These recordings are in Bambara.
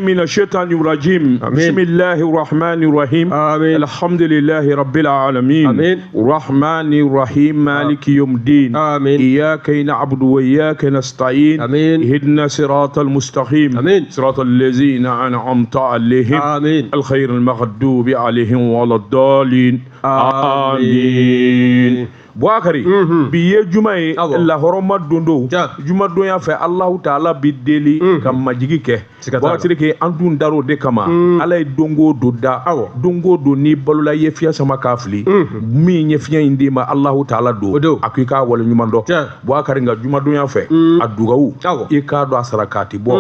من الشيطان الرجيم. آمين. بسم الله الرحمن الرحيم. آمين. الحمد لله رب العالمين. آمين. الرحمن الرحيم مالك يوم الدين. آمين. إياك نعبد وإياك نستعين. آمين. اهدنا صراط المستقيم. آمين. صراط الذين أنعمت عليهم. آمين. الخير المغضوب عليهم ولا الضالين. آمين. آمين. Buakari, bi ye juma ye, Awɔ. lahɔrɔma don don, Ja. jumadonya fɛ Alahu taala bi deli ka majigi kɛ. Siga t'a la. Buakari Sidiki, an dun dar'o de kama. Ala ye don o don da, Awɔ. don o don n'i balola i ye fiɲɛ sama k'a fili, min ye fiɲɛ in d'i ma Alahu taala don, O don. a ko i k'a wale ɲuman dɔn. Ja. Buakari, nka jumadonya fɛ a dugawu, Awɔ. i k'a dɔn a sarakati bɔ,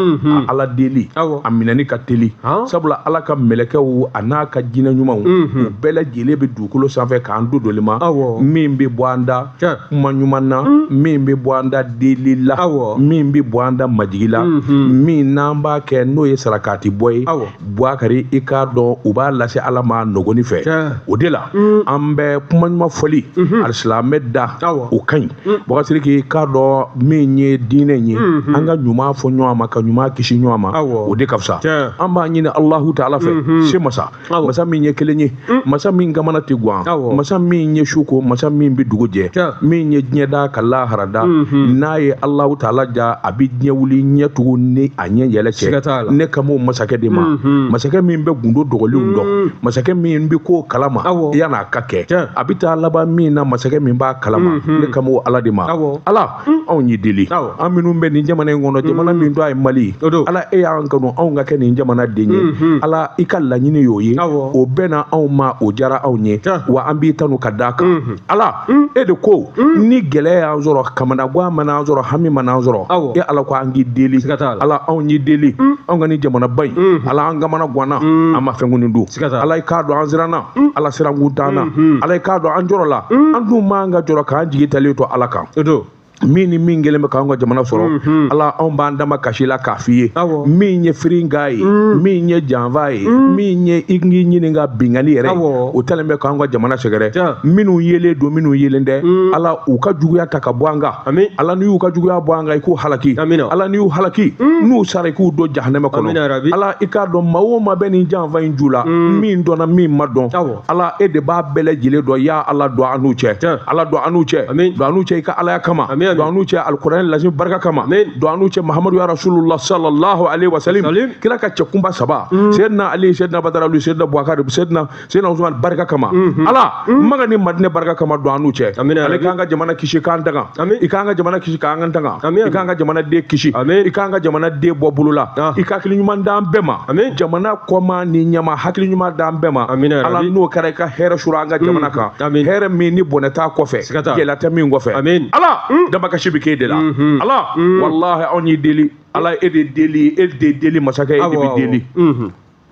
a Ala deli, Awɔ. a minɛni ka teli, Han. sabula Ala ka mɛlɛkɛw a n'a ka jinɛ ɲumanw, u bɛɛ lajɛlen bɛ dugukolo sanfɛ k'an don doli ma, Awɔ. min bɛ bɔ an da Tiɲɛ. kuma ɲuman na, min bɛ bɔ an da deli la, Awɔ. min bɛ bɔ an da majigi la, min n'an b'a kɛ n'o ye sarakati bɔ ye. Awɔ. Buakari, i k'a dɔn u b'a lase Ala ma nɔgɔni fɛ. Tiɲɛ. O de la an bɛ kuma ɲuman fɔli alisilamɛ da, Awɔ. o ka ɲi. Buakari Sidiki, i k'a dɔn min ye diinɛ ye, an ka ɲuman fɔ ɲɔgɔn ma, ka ɲuman kisi ɲɔgɔn ma, Awɔ. o de ka fisa. Tiɲɛ. An b'a ɲini Alahu taala fɛ, se masa, Awɔ. masa min ye kelen ye, masa min kamana tɛ guwan, Awɔ. masa min ye su ko, masa min bɛ dugu jɛ, Tiɲɛ. min ye diɲɛ da ka lahara da, n'a ye Alahu taala ja, a bɛ diɲɛ wuli ɲɛ tugun ni a ɲɛ yɛlɛ Siga cɛ. t'a la. Ne kan b'o masakɛ de ma, masakɛ min bɛ gundo dogolenw dɔn, masakɛ min bɛ ko kalama Awɔ. yan'a ka kɛ, Tiɲɛ. a bɛ taa laban min na, masakɛ min b'a kalama, ne kan b'o Ala de ma. Awɔ. Ala, anw y'i deli, Awɔ. an minnu bɛ nin jamana in kɔnɔ, jamana min to a ye Mali ye, O don. Ala, e y'an kanu anw ka kɛ nin jamana den ye, Ala, i ka laɲini y'o ye, Awɔ. o bɛnna anw ma, o diyara anw ye, Tiɲɛ. wa an b'i tanu ka d'a kan. Ala, e de ko ni gɛlɛya y'an sɔrɔ, kamanagan mana an sɔrɔ, hami mana an sɔrɔ, Awɔ. e Ala ko an k'i deli. Siga t'a la. Ala, anw y'i deli, anw ka nin jamanaba in, Ala, an kamana ganna, an ma fɛn kɔni dun. Siga t'a la. Ala, i k'a dɔn an siranna, Ala, sirankun t'an na. Ala, i k'a dɔn an jɔrɔ la, an dun m'an ka jɔrɔ k'an jigi talen to Ala kan. O don. Min ni min kɛlen bɛ k'an ka jamana sɔrɔ, Ala, anw b'an dama kasi la k'a f'i ye, Awɔ. min ye firinga ye, min ye janfa ye, min ye i k'i ɲininka binkanni yɛrɛ ye, Awɔ. o talen bɛ k'an ka jamana sɛgɛrɛ, Tiɲɛ. minnu yelen don, minnu yelen tɛ, Ala, u ka juguya ta ka bɔ an kan. Amin. Ala, n'i y'u ka juguya bɔ an kan, i k'u halaki. Amina. Ala, n'i y'u halaki, n'u sara, i k'u don jahanɛmɛ kɔnɔ. Amina rabi. Ala, i k'a dɔn maa o maa bɛ nin janfa in ju la, min dɔnna, min ma dɔn, Awɔ. Ala, e de b'a bɛɛ lajɛlen dɔn. Ya Ala, don an n'u cɛ. Tiɲɛ. Ala, don an n'u cɛ. Amin. Don an n'u cɛ i ka Alaya kama. Amin, amin. Don an n'u cɛ alikuranɛ lazim barika kama. Amin. Don an n'u cɛ Mahamadu ya Rasulullah sallallahu alaihi wasallam, Salim. kira ka cɛkunba saba, Seydina Ali, Seydina Badara Ali, Seydina Bouakari, Seydina Usman barika kama. Ala, Maga ni Madinɛ barika kama, don an n'u cɛ. Amin, Ale rabi. k'an ka jamana kisi k'an danga. Amin. I k'an ka jamana kisi k'an danga. Amin, I k'an ka jamana den kisi. Amin. I k'an ka jamana den bɔ bolo la. Ah. I ka hakili ɲuman d'an bɛɛ ma. Amin. Jamana kɔma ni ɲama, hakili ɲuman d'an bɛɛ ma. Amin, rabi. Ala, n'o kɛra, i ka hɛrɛ sɔrɔ an ka jamana kan, Amin. hɛrɛ min ni bɔnɛ t'a kɔfɛ, Siga t'a la. gɛlɛya tɛ min kɔfɛ. Amin. Ala, damakasi bɛ k'e de la. Ala, walahi, anw y'i deli. Ala, e de deli, e de deli masakɛ, e de Awɔ, bɛ awɔ. deli.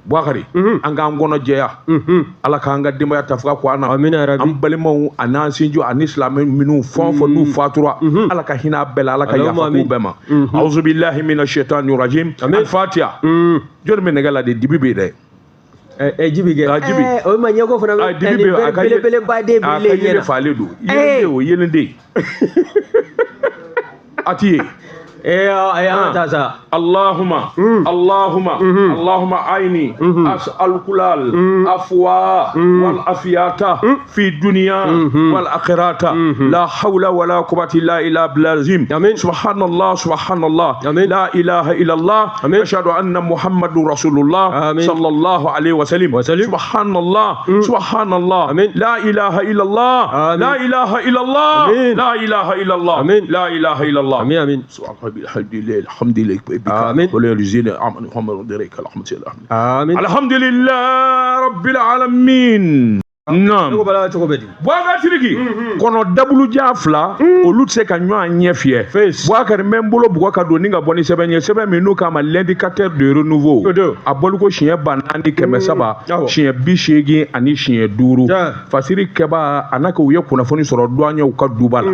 Buakari, an k'an kɔnɔ jɛya. Ala k'an ka denbaya ta fo ka ko an na. Amina rabi. An balimaw a n'an sinjiw ani silamɛ minnu fɛn o fɛn n'u fatura, Ala ka hinɛ a bɛɛ la, Ala ka Allahumma yafa k'u amin. bɛɛ ma. Auzubillahi mina shaitani rajim. Amin. Al-Fatiha. Jɔnni bɛ nɛgɛ la de? Dibi bɛ yen dɛ. Jibi kɛ. Ah, Jibi. O ma ɲɛko fana Ah, dibi bɛ yen, a ka ye- belebeleba de a ka bilen yelen ɲɛna. falen don. Yelenden o, yelenden. A ti ye. An ka taa sa. اللهم اللهم اللهم عيني أسألك العفو والعافية في الدنيا والآخرة، لا حول ولا قوة إلا بالله العظيم. آمين. سبحان الله، سبحان الله. آمين. لا إله إلا الله. آمين. أشهد أن محمد رسول الله. آمين. صلى الله عليه وسلم. وسلم. سبحان الله، سبحان الله. آمين. لا إله إلا الله. آمين. لا إله إلا الله. آمين. لا إله إلا الله. آمين. لا إله إلا الله. Amin, amin. سبحان ربي، الحمد لله، الحمد لله. آمين. ولا يجزينا عمل محمد دريك الحمد لله. Amin. الحمد لله رب العالمين. Ne ko نعم. bala cogo bɛ di? Buakari Sidiki, kɔnɔ dabulujan fila, olu tɛ se ka ɲɔgɔn ɲɛ fiyɛ. Face. Buakari, n bɛ n bolo bugɔ ka don ni ka bɔ ni sɛbɛn ye, sɛbɛn min n'u k'a ma l'indicateur de renouveau. O don. A bɔliko siɲɛ 4300, Awɔ. siɲɛ 85 ani siɲɛ 5. Tiɲɛ. Fasiri kɛba a n'a kɛ u ye kunnafoni sɔrɔ douaniers ka duba la.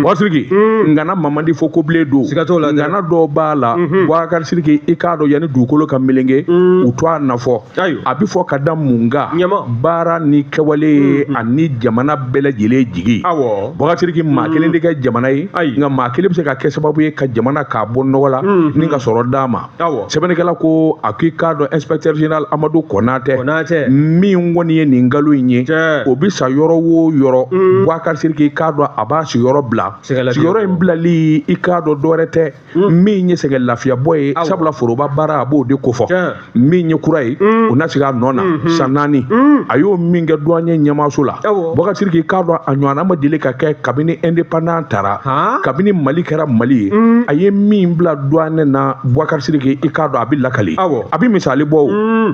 Buakari Sidiki, ngana mamandi fɔ ko bilen don. Siga t'o la dɛ. Ngana dɔw b'a la. Buakari Sidiki, i k'a dɔn yanni dugukolo ka melenge, u to a nafɔ. Ayiwa. A bɛ fɔ ka da mun kan? Ɲama. Baara ni kɛwale wale ye ani jamana bɛɛ lajɛlen jigi. Awɔ. Boubacar Sidiki, maa kelen tɛ kɛ jamana ye, Ayi. nka maa kelen bɛ se ka kɛ sababu ye ka jamana k'a bɔ nɔgɔ la ni ka sɔrɔ d'a ma. Awɔ. Sɛbɛnnikɛla ko a k'i k'a dɔn inspecteur général Amadou Konatɛ, Konatɛ. min kɔni ye nin nkalon in ye, Tiɲɛ. o bɛ sa yɔrɔ o yɔrɔ, Boubacar Sidiki, i k'a dɔn a b'a sigiyɔrɔ bila. Sɛgɛnlafiɲɛ Sigiyɔrɔ in bɔ. bilali, i k'a dɔn dɔwɛrɛ tɛ, min ye sɛgɛn lafiyabɔ ye, Awɔ. sabula foroba baara a b'o de kofɔ. Tiɲɛ. Min ye kura ye, o na sigi a nɔ na san 4, a y'o min kɛ douanier ɲɛmaaso la. Awɔ. Boubacar Sidiki, i k'a dɔn a ɲɔgɔnna ma deli ka kɛ kabini indépendant tara, Han? kabini Mali kɛra Mali ye. A ye min bila douane na, Boubacar Sidiki, i k'a dɔn a bɛ lakali, Awɔ. a bɛ misali bɔ o,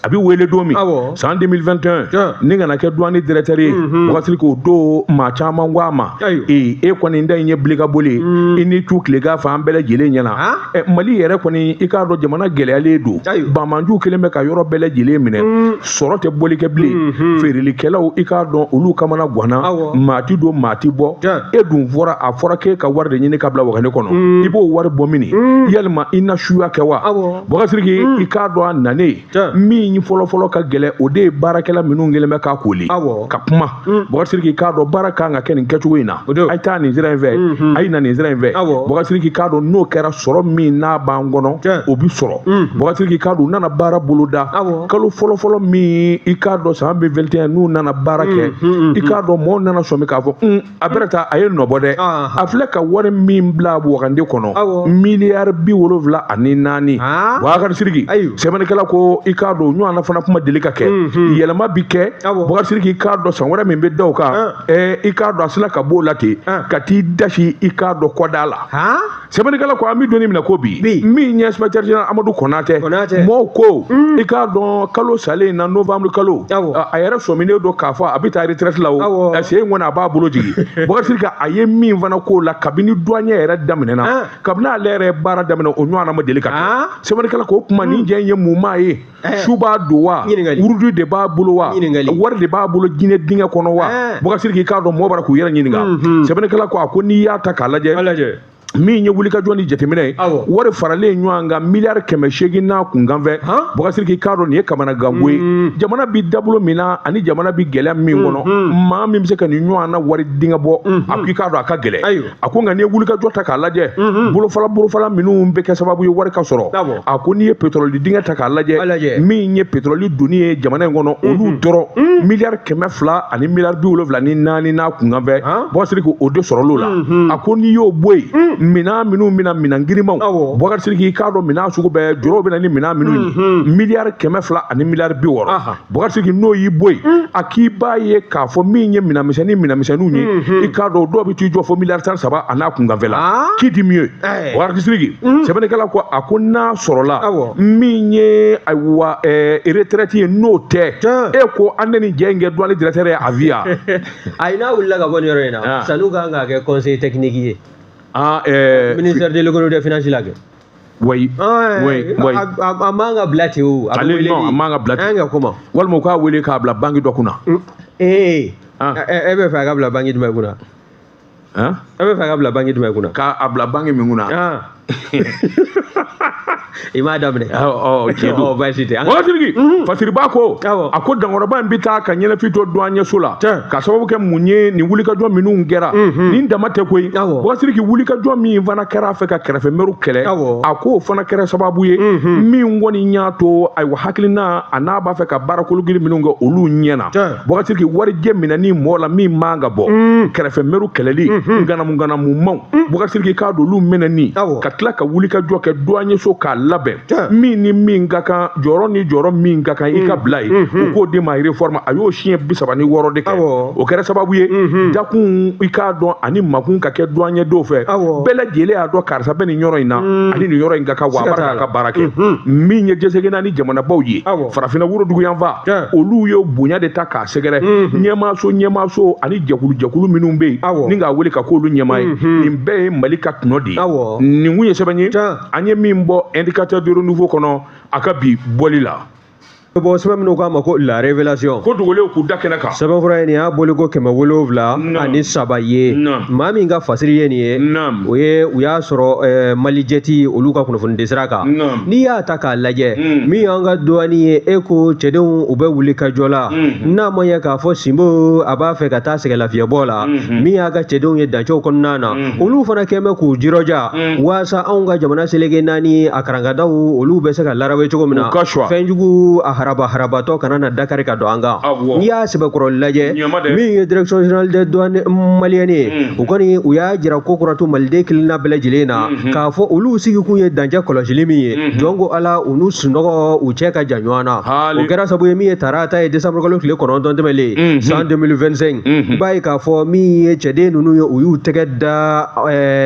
a bɛ wele don min, Awɔ. san 2021, Tiɲɛ. ni kana kɛ douane directeur ye, Boubacar Sidiki, o don maa caman ko a ma, Ayiwa. ee, e kɔni da in ye bili ka boli ye, i ni cu tilegan fɛ an bɛɛ lajɛlen ɲɛna. Han? Ɛ, Mali yɛrɛ kɔni, i k'a dɔn jamana gɛlɛyalen don, Ayiwa. banmanjuw kɛlen bɛ ka yɔrɔ bɛɛ lajɛlen minɛ, sɔrɔ tɛ bɔli kɛ bilen, feerelikɛlaw, i k'a dɔn olu kamana ganna, Awɔ. maa ti don, maa ti bɔ. Tiɲɛ. E dun fɔra, a fɔra k'e ka wari de ɲini ka bila wagane kɔnɔ, i b'o wari bɔ mini? Yalima i na suya kɛ wa? Awɔ. Boubacar Sidiki, i k'a dɔn a nanen, Tiɲɛ. min fɔlɔfɔlɔ ka gɛlɛ, o de ye baarakɛla minnu kɛlen bɛ k'a koli Awɔ. ka kuma. Boubacar Sidiki, i k'a dɔn baara kan ka kɛ nin kɛcogo in na, O don. a ye taa nin sira in fɛ, a ye na nin sira in fɛ. Awɔ. Boubacar Sidiki, i k'a dɔn n'o kɛra, sɔrɔ min n'a b'an kɔnɔ, Tiɲɛ. o bi sɔrɔ. Boubacar Sidiki, i k'a dɔn u nana baara boloda Awɔ. kalo fɔlɔfɔlɔ min, i k'a dɔn san 2021, n'u nana baara kɛ, i k'a dɔn mɔɔw nana sɔmi k'a fɔ a bɛrɛ ta, a ye nɔ bɔ dɛ. Aha. A filɛ ka wari min bila wagande kɔnɔ, Awɔ. miliyari 74. Ah. Boubacar Sidiki, Ayiwa. sɛbɛnnikɛla ko i k'a dɔn ɲɔgɔnna fana kuma deli ka kɛ, yɛlɛma bi kɛ. Awɔ. Boubacar Sidiki, i k'a dɔn san wɛrɛ min bɛ da o kan, i k'a dɔn a sela ka b'o la ten Ah. ka t'i dasi, i k'a dɔn kɔda la. Han? Sɛbɛnnikɛla ko an bɛ donni minɛ ko bi, Bi. min ye inspecteur général Amadou Konatɛ, Konatɛ. mɔɔw ko i k'a dɔn kalo salen in na, novembre kalo, Awɔ. a yɛrɛ sɔminen don k'a fɔ a bɛ taa retraite la o. Awɔ. Ɛ, sen in kɔni a b'a bolo jigin. Boubacar Sidiki, a ye min fana k'o la kabini douanier yɛrɛ daminɛna, Ah. kabini ale yɛrɛ ye baara daminɛ, o ɲɔgɔnna ma deli ka kɛ. Ah. Sɛbɛnnikɛla ko o kuma nin jɛ in ye mun maa ye? Eh. Su b'a don wa? Ɲininkali. Wurudu de b'a bolo wa? Ɲininkali. Wari de b'a bolo jinɛ dingɛ kɔnɔ wa? Eh. Boubacar Sidiki, i k'a dɔn mɔgɔ b'ara k'u yɛrɛ ɲininka. Sɛbɛnnikɛla ko a ko n'i y'a ta k'a lajɛ, A lajɛ. min ye wulikajɔ ni jateminɛ ye, Awɔ. wari faralen ɲɔgɔn kan miliyari 800 n'a kunkanfɛ. Han? Boubacar Sidiki, i k'a dɔn nin ye kamanaganko ye. Jamana bi dabolo min na ani jamana bi gɛlɛya min kɔnɔ, maa min bɛ se ka nin ɲɔgɔn na wari dingɛ bɔ, a ko i k'a dɔn a ka gɛlɛn. Ayiwa. A ko nka n'i ye wulikajɔ ta k'a lajɛ, bolofala bolofala minnu bɛ kɛ sababu ye wari ka sɔrɔ, Awɔ. a ko n'i ye pétrole dingɛ ta k'a lajɛ, A lajɛ. min ye pétrole donni ye jamana in kɔnɔ, olu dɔrɔn miliyari 200 ani miliyari 74 n'a kunkanfɛ. Han? Boubacar Sidiki, o de sɔrɔl'o la. A ko n'i y'o bɔ yen, minɛn minnu bɛna, minɛn girimanw, Awɔ. Boubacar Sidiki, i k'a dɔn minɛn sugu bɛɛ, jɔrɔw bɛna ni minɛn minnu ye, miliyari 200 ani miliyari 60. Aha. Boubacar Sidiki, n'o y'i bɔ yen, a k'i b'a ye k'a fɔ min ye minɛn misɛnnin minɛn misɛnninw ye, i k'a dɔn dɔw bɛ t'i jɔ fo miliyari 13 a n'a kunkanfɛ la. Ah. Qui dit mieux? Eh. Boubacar Sidiki, sɛbɛnnikɛla ko a ko n'a sɔrɔla Awɔ. min ye ayiwa retraite ye, n'o tɛ, Tiɲɛ. e ko an tɛ nin jɛ in kɛ douane directeur ye à vie wa? Ayi, n'a wulila ka bɔ nin yɔrɔ in na, Ah. Sanu kan k'a kɛ conseil technique ye. Ah, Ministère de l'économie des finances la kɛ. Oui, oui, oui. A man ka bila ten o. A bɛ Ale wele non, de. a man ka bila ten. An ka kuma. Walima u k'a wele k'a bila banque dɔ kunna. Ee. Ah. E bɛ fɛ a ka bila banque jumɛn kunna? Hein? E bɛ fɛ a ka bila banque jumɛn kunna? K'a bila banque min kunna. Ah. I m'a daminɛ. Ɔ, tiɲɛ don. Ɔ, baasi tɛ. An Boubacar Sidiki, Fasiriba ko Awɔ. a ko dankɔrɔba in bɛ taa ka ɲɛnafin to douanier la, Tiɲɛ. ka sababu kɛ mun ye? Nin wulikajɔ minnu kɛra, nin dama tɛ koyi. Awɔ. Boubacar Sidiki, wulikajɔ min fana kɛra a fɛ ka kɛrɛfɛmɛriw kɛlɛ, Awɔ. a k'o fana kɛra sababu ye min kɔni y'a to ayiwa hakilina a n'a b'a fɛ ka baara kologiri minnu kɛ, olu ɲɛna. Tiɲɛ. Boubacar Sidiki, warijɛ minɛni mɔgɔ la min man ka bɔ, kɛrɛfɛmɛriw kɛlɛli, ŋanamu ŋanamumaw, Boubacar Sidiki, k'a don olu minɛni, Awɔ. ka tila ka wulikajɔ kɛ douanier so k'a labɛn, Tiɲɛ. min ni min ka kan, jɔyɔrɔ ni jɔyɔrɔ min ka kan i ka bila yen, u k'o di ma réforme, a y'o siɲɛ 36 de kɛ. Awɔ. O kɛra sababu ye dakun, i k'a dɔn ani makun ka kɛ douanier dɔw fɛ. Awɔ. Bɛɛ lajɛlen y'a dɔn karisa bɛ nin yɔrɔ in na ani nin yɔrɔ in ka kan, wa a Siga b'a t'a k'a la. ka baara kɛ. Min ye jɛsɛgɛna ni jamanabaw ye, Awɔ. farafinna woroduguyanfan, Tiɲɛ. olu ye bonya de ta k'a sɛgɛrɛ, ɲɛmaaso ɲɛmaaso ani jɛkulu jɛkulu minnu bɛ yen, Awɔ. ni k'a wele ka k'olu ɲɛmaa ye, nin bɛɛ ye Mali ka tɔnɔ de ye. Awɔ. Nin kun ye sɛbɛn ye Tiɲɛ. an ye min bɔ Indicateur de renouveau kɔnɔ a ka bi bɔli la. Bɔ sɛbɛn minnu k'a ma ko La Révélation. Ko dogolenw k'u da kɛnɛ kan. Sɛbɛnfura ye nin y'a boliko 703 ye. Maa min ka fasiri ye nin ye. O ye u y'a sɔrɔ Mali-Jet olu ka kunnafoni sira kan. N'i y'a ta k'a lajɛ min y'an ka douane ye e ko cɛdenw u bɛ wuli ka jɔ la. N'a ma ɲɛ k'a fɔ Sinbo a b'a fɛ ka taa sɛgɛnlafiɲɛbɔ la. Min y'a ka cɛdenw ye dancɛw kɔnɔna na. Olu fana kɛn bɛ k'u jirɔja. Waasa anw ka jamana seleke naani a karankadaw olu bɛ se ka larawe cogo min na. Fɛnjugu a harabatɔ kana na dakari ka don an kan. N'i y'a sɛbɛkɔrɔ lajɛ min ye direction générale des douanes malienne ye u kɔni u y'a jira ko kuratu maliden kelenna bɛɛ lajɛlen na k'a fɔ olu sigikun ye dancɛ kɔlɔsili min ye jɔn ko ala u n'u sunɔgɔ u cɛ ka jan ɲɔgɔn na. O kɛra sababu ye min ye tarata ye décembre kalo tile 9 tɛmɛlen san 2025 i b'a ye k'a fɔ min ye cɛden ninnu ye u y'u tɛgɛ da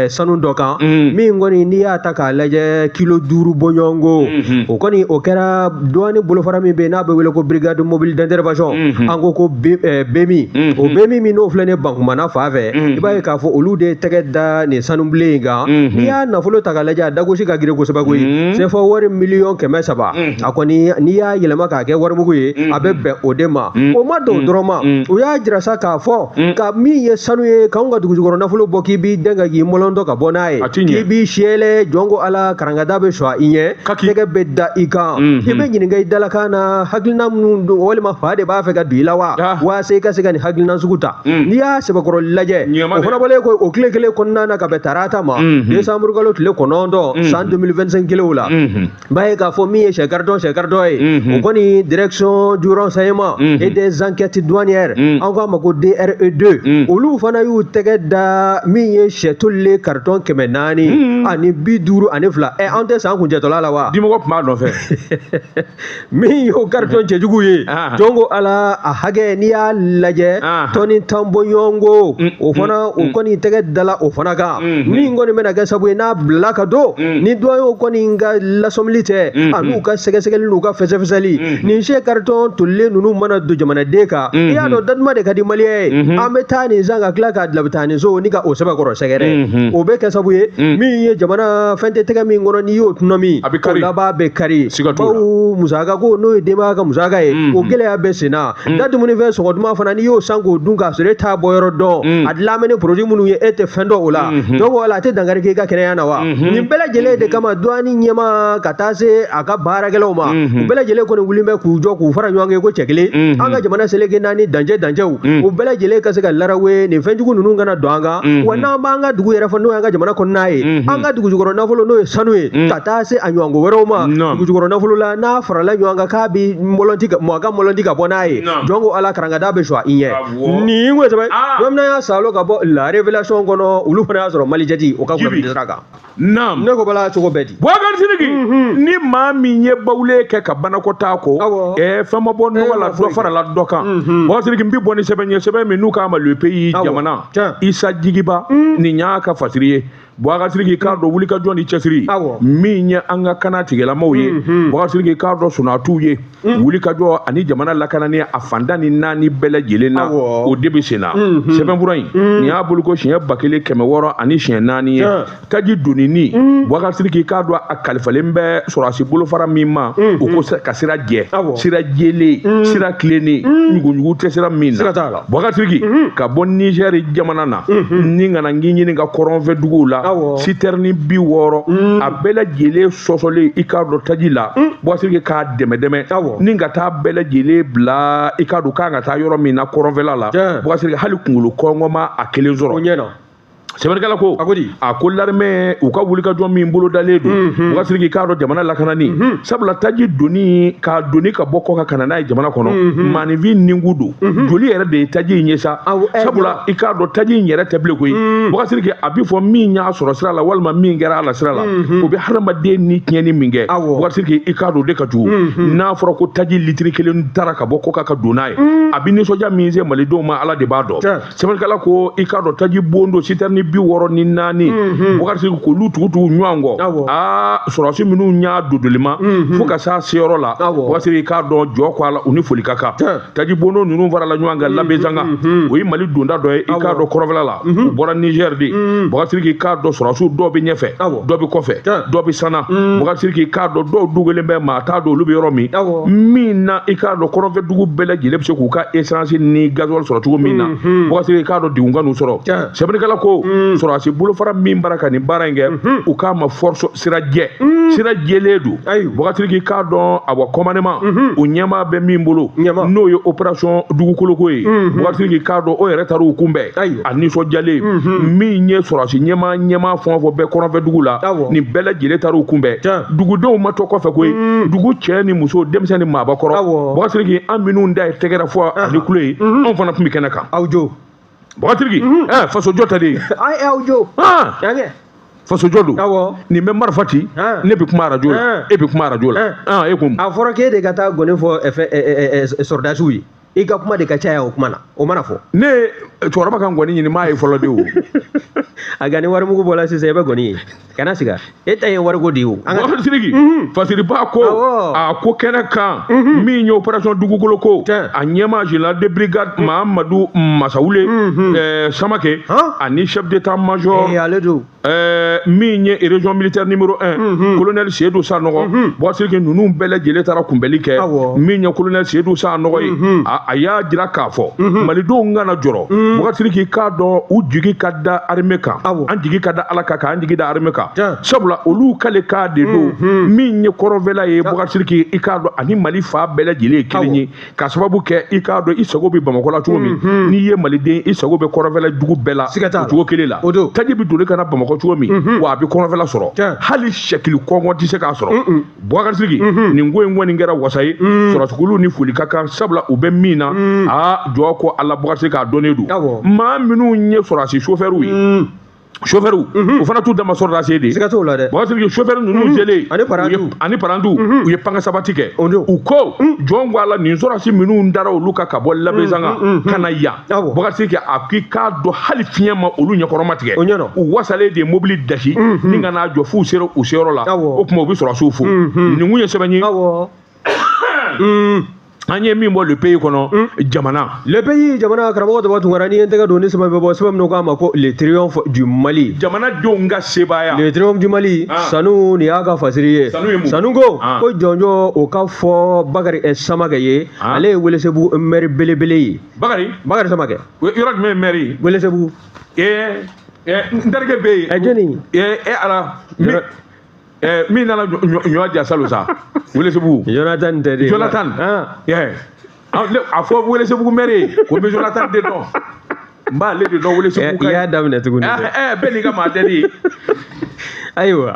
sanu dɔ kan min kɔni n'i y'a ta k'a lajɛ kilo 5 bɔɲɔgɔnko o kɔni o kɛra douane bolofara min bɛ yen n'a bɛ wele ko brigade mobile d'intervention an ko BMI o BMI min n'o filɛ nin ye Bankumana fan fɛ i b'a ye k'a fɔ olu de tɛgɛ da nin sanubilen in kan. N'i y'a nafolo ta k'a lajɛ a dagosi ka girin kosɛbɛ koyi. CFA wari miliyɔn 300 a kɔni n'i y'a yɛlɛma k'a kɛ warimugu ye a bɛ bɛn o de ma. O ma don dɔrɔn ma u y'a jira sa k'a fɔ ka min ye sanu ye k'anw ka dugujukɔrɔ nafolo bɔ k'i b'i dɛn ka k'i mɔlɔntɔ ka bɔ n'a ye k'i b'i siyɛlɛ jɔn ko ala karankada bɛ sɔn i ɲɛ tɛgɛ bɛ da i kan i bɛ ɲininka i dalakan na hakilina minnu don walima fa de b'a fɛ ka don i la wa waasa i ka se ka nin hakilina sugu ta. N'i y'a sɛbɛkɔrɔ lajɛ o fana bɔlen kɔ o tile kelen kɔnɔna na ka bɛn tarata ma décembre kalo tile 9 san 2025 kelen la i b'a ye k'a fɔ min ye sɛ karitɔn ye o kɔni direction du renseignement et des enquêtes douanières an k'a ma ko DRE2 olu fana y'u tɛgɛ da min ye sɛ tolilen karitɔn 452 an tɛ san kuncɛtɔla la wa dimɔgɔ tun b'a nɔfɛ min y'o karitɔn cɛjugu ye jɔn ko ala a hakɛ n'i y'a lajɛ tɔni 10 bɔɲɔgɔnko o fana o kɔni tɛgɛ dala o fana kan min kɔni bɛna kɛ sababu ye n'a bilala ka don ni douaniers kɔni ka lasɔmili tɛ an'u ka sɛgɛsɛgɛli n'u ka fɛsɛfɛsɛli nin sɛ karitɔn tolilen ninnu mana don jamanaden kan i y'a dɔn datuma de ka di maliyɛn ye an bɛ taa nin san ka tila k'a bila taa nin so ni ka o sɛbɛkɔrɔ sɛgɛrɛ o bɛ kɛ sababu ye min ye jamana fɛn tɛ tɛgɛ min kɔnɔ n'i y'o tɔnɔmi o laban bɛ kari bawo musaka ko n'o ye denbaya ka musaka ye o gɛlɛya bɛ sen na da dumunifɛn sɔngɔ duman fana n'i y'o san k'o dun k'a sɔrɔ e t'a bɔ yɔrɔ dɔn a dilan ni produit minnu ye e tɛ fɛn dɔn o la donc wala a tɛ dankari k'i ka kɛnɛya na wa nin bɛɛ lajɛlen de kama douane ɲɛmaa ka taa se a ka baarakɛlaw ma u bɛɛ lajɛlen kɔni wulilen bɛ k'u jɔ k'u fara ɲɔgɔn kan ko cɛ kelen an ka jamana seleke naani dancɛw u bɛɛ lajɛlen ka se ka larawe nin fɛnjugu ninnu kana don an kan wa n'an b'an ka dugu yɛrɛ fɔ n'o y'an ka jamana kɔnɔna ye an ka dugujukɔrɔ nafolo n'o ye sanu ye ka taa se a ɲɔgɔnko wɛrɛw ma dugujukɔrɔ nafolo la n'a farala ɲɔgɔn kan k'a bɛ mɔlɔnti mɔgɔ ka mɔlɔnti ka bɔ n'a ye jɔn ko ala karankada bɛ sɔn i ɲɛ nin ko sɛbɛn don min y'a salo ka bɔ La Révélation kɔnɔ olu fana y'a sɔrɔ Mali-Jet o ka kunnafoni sira kan. Naam. Ne ko bala cogo bɛɛ di. Boubacar Sidiki ni maa min ye bawule kɛ ka banakɔtaa ko fɛn ma bɔ nɔgɔ la dɔ farala dɔ kan. Boubacar Sidiki n bi bɔ ni sɛbɛn ye sɛbɛn min n'u k'a ma Le Pays jamana Isa Jigiba nin y'a ka fasiri ye. Boubacar Sidiki k'a dɔn wulikajɔ ni cɛsiri min ye an ka kana tigɛlamaw ye Boubacar Sidiki k'a dɔn sunatuw ye wulikajɔ ani jamana lakanani a fantan ni naani bɛɛ lajɛlen na o de bɛ sen na sɛbɛnfura in nin y'a bolo ko siɲɛ 1604 ye taji donni Boubacar Sidiki k'a dɔn a kalifalen bɛ sɔrɔdasi bolofara min ma o ko ka sira jɛ sira jɛlen sira tilennen ɲuguɲugu tɛ sira min na Boubacar Sidiki ka bɔ Niger jamana na ni kana n k'i ɲininka kɔrɔnfɛ duguw la citerne 60 a bɛɛ lajɛlen sɔsɔlen i k'a dɔn taji la Boubacar Sidiki k'a dɛmɛ ni ka taa bɛɛ lajɛlen bila i k'a dɔn k'an ka taa yɔrɔ min na kɔrɔnfɛla la Boubacar Sidiki hali kunkolo kɔngɔ ma a kelen sɔrɔ. Sɛbɛnnikɛla ko a ko l'armée u ka wulikajɔ min bolodalen don Boubacar Sidiki k'a dɔn jamana lakanani sabula taji donni k'a donni ka bɔ kɔ kan ka na n'a ye jamana kɔnɔ maaninfin ninkun don joli yɛrɛ de ye taji in ye sa sabula i k'a dɔn taji in yɛrɛ tɛ bilen koyi Boubacar Sidiki a bɛ fɔ min y'a sɔrɔ sira la walima min kɛra a la sira la o bɛ hadamaden ni tiɲɛni min kɛ Boubacar Sidiki i k'a dɔn o de ka jugu n'a fɔra ko taji litiri kelen taara ka bɔ kɔ kan ka don n'a ye a bɛ nisɔndiya min se malidenw ma Ala de b'a dɔn sɛbɛnnikɛla ko i k'a dɔn taji bon don citerne 164 Boubacar Sidiki k'olu tugu ɲɔgɔn kɔ, aa sɔrɔdasi minnu y'a dodolima fo ka s'a seyɔrɔ la, Boubacar Sidiki k'a dɔn jɔ ko a la, u ni foli ka kan. Tajibondo ninnu farala ɲɔgɔn kan Labezanga, o ye Mali donda dɔ ye, i k'a dɔn kɔrɔfɛla la, u bɔra Niger de. Boubacar Sidiki k'a dɔn sɔrɔdasiw dɔw bɛ ɲɛfɛ, dɔw bɛ kɔfɛ, dɔw bɛ sanna. Boubacar Sidiki k'a dɔn dɔw dugelen bɛ, maa t'a dɔn olu bɛ yɔrɔ min min na, i k'a dɔn kɔrɔnfɛ dugu bɛɛ lajɛlen bɛ se k'u ka essence ni gasoil sɔrɔ cogo min na. Boubacar Sidiki k'a dɔn degun ka n'u sɔrɔ. Sɛbɛnnikɛla ko sɔrɔdasi bolofara min bara ka nin baara in kɛ, u k'a ma force sira jɛ, sira jɛlen don. Boubacar Sidiki k'a dɔn awa commandement o ɲɛmaa bɛ min bolo, n'o ye opération dugukoloko ye, Boubacar Sidiki k'a dɔn o yɛrɛ taara u kunbɛn a nisɔndiyalen. Min ye sɔrɔdasi ɲɛmaa fɛn o fɛn bɛ kɔrɔnfɛ dugu la, nin bɛɛ lajɛlen taara u kunbɛn. Dugudenw ma to kɔfɛ koyi, dugu cɛ ni muso, denmisɛn ni maabakɔrɔ. Boubacar Sidiki, an minnu da ye tɛgɛrɛ fɔ ani kulo ye, anw fana tun bɛ kɛnɛ kan. Aw jo Boubacar Sidiki, faso jɔ tɛ de ye. Aw jo Faso jɔ don. Nin bɛ marifa ci, ne bɛ kuma arajo la, e bɛ kuma arajo la, e ko a fɔra k'e de ka taa gɔni fɔ sɔrɔdasiw ye, i ka kuma de ka caya o kuma na, o mana fɔ. Ne cɛkɔrɔba ka gɔni ɲini m'a ye fɔlɔ de o. A nka ni warimugu bɔra sisan, i bɛ gɔni ye, kana siga, e ta ye wariko de ye o. Boubacar Sidiki, Fasiriba ko a ko kɛnɛ kan, min ye opération dugukolo ko, a ɲɛmaa général de brigade Mahamadou Masawule Samake ani chef d'état-major ale don. Min ye région militaire numéro 1, colonel Seydou Sanogo. Boubacar Sidiki, ninnu bɛɛ lajɛlen taara kunbɛli kɛ. Min ye colonel Seydou Sanogo ye, a y'a jira k'a fɔ malidenw kana jɔrɔ. Boubacar Sidiki k'a dɔn u jigi ka da armée kan, an jigi ka da Ala kan, k'an jigi da armée kan, sabula olu k'ale k'a de don. Min ye kɔrɔnfɛla ye, Boubacar Sidiki, i k'a dɔn ani Mali fa bɛɛ lajɛlen ye kelen ye, k'a sababu kɛ i k'a dɔn i sago bɛ Bamakɔ la cogo min, n'i ye maliden, i sago bɛ kɔrɔnfɛla dugu bɛɛ la o cogo kelen la. Taji bɛ doni ka na Bamakɔ cogo min, wa a bɛ kɔrɔnfɛla sɔrɔ, hali sɛkili kɔngɔ tɛ se k'a sɔrɔ. Boubacar Sidiki, nin ko in kɔni kɛra wasa ye, sɔrɔdasiw ni foli ka kan, sabula u bɛ min na, aa jɔ ko Ala, Boubacar Sidiki k'a dɔnnen don. Maa minnu ye sɔrɔdasi chauffeur ye, chauffeur o fana t'u dama sɔrɔdasi de. Siga t'o la dɛ. Boubacar Sidiki, chauffeur ninnu selen ani parantiw, u ye panga sabati kɛ. U ko jɔn ko Ala, nin sɔrɔdasi minnu dara olu kan ka bɔ Labezanga ka na yan, Boubacar Sidiki a k'i k'a dɔn hali fiɲɛ ma olu ɲɛkɔrɔma tigɛ, u wasalen de ye mobili dasi ni ka n'a jɔ f'u sera u seyɔrɔ la. O tuma u bɛ sɔrɔdasiw fo. Nin kun ye sɛbɛn ye an ye min bɔ Le Pays kɔnɔ, jamana. Le Pays jamana, karamɔgɔ Daba Tunkara, n'i ye n tɛgɛ don ni sɛbɛn bɛ bɔ, sɛbɛn min k'a ma ko Le Triomphe du Mali. Jamanadenw ka sebaaya. Le Triomphe du Mali, Sanu nin y'a ka fasiri ye. Sanu ko ko jɔnjɔ o ka fɔ Bakary Samakɛ ye, ale ye Welesebugu maire belebele ye. Bakary Samakɛ. Yɔrɔ jumɛn ye maire ye? Welesebugu. N terikɛ bɛ yen. Jɔnni? Ala. Min nana ɲɔ ja salon sa, Welesebugu. Jonathan tɛ de. Jonathan. A fɔ Welesebugu maire ye ko n bɛ Jonathan de dɔn. N b'ale de dɔn Welesebugu. I y'a daminɛ tuguni. Bɛɛ n'i ka maa tɛ de ye. Ayiwa.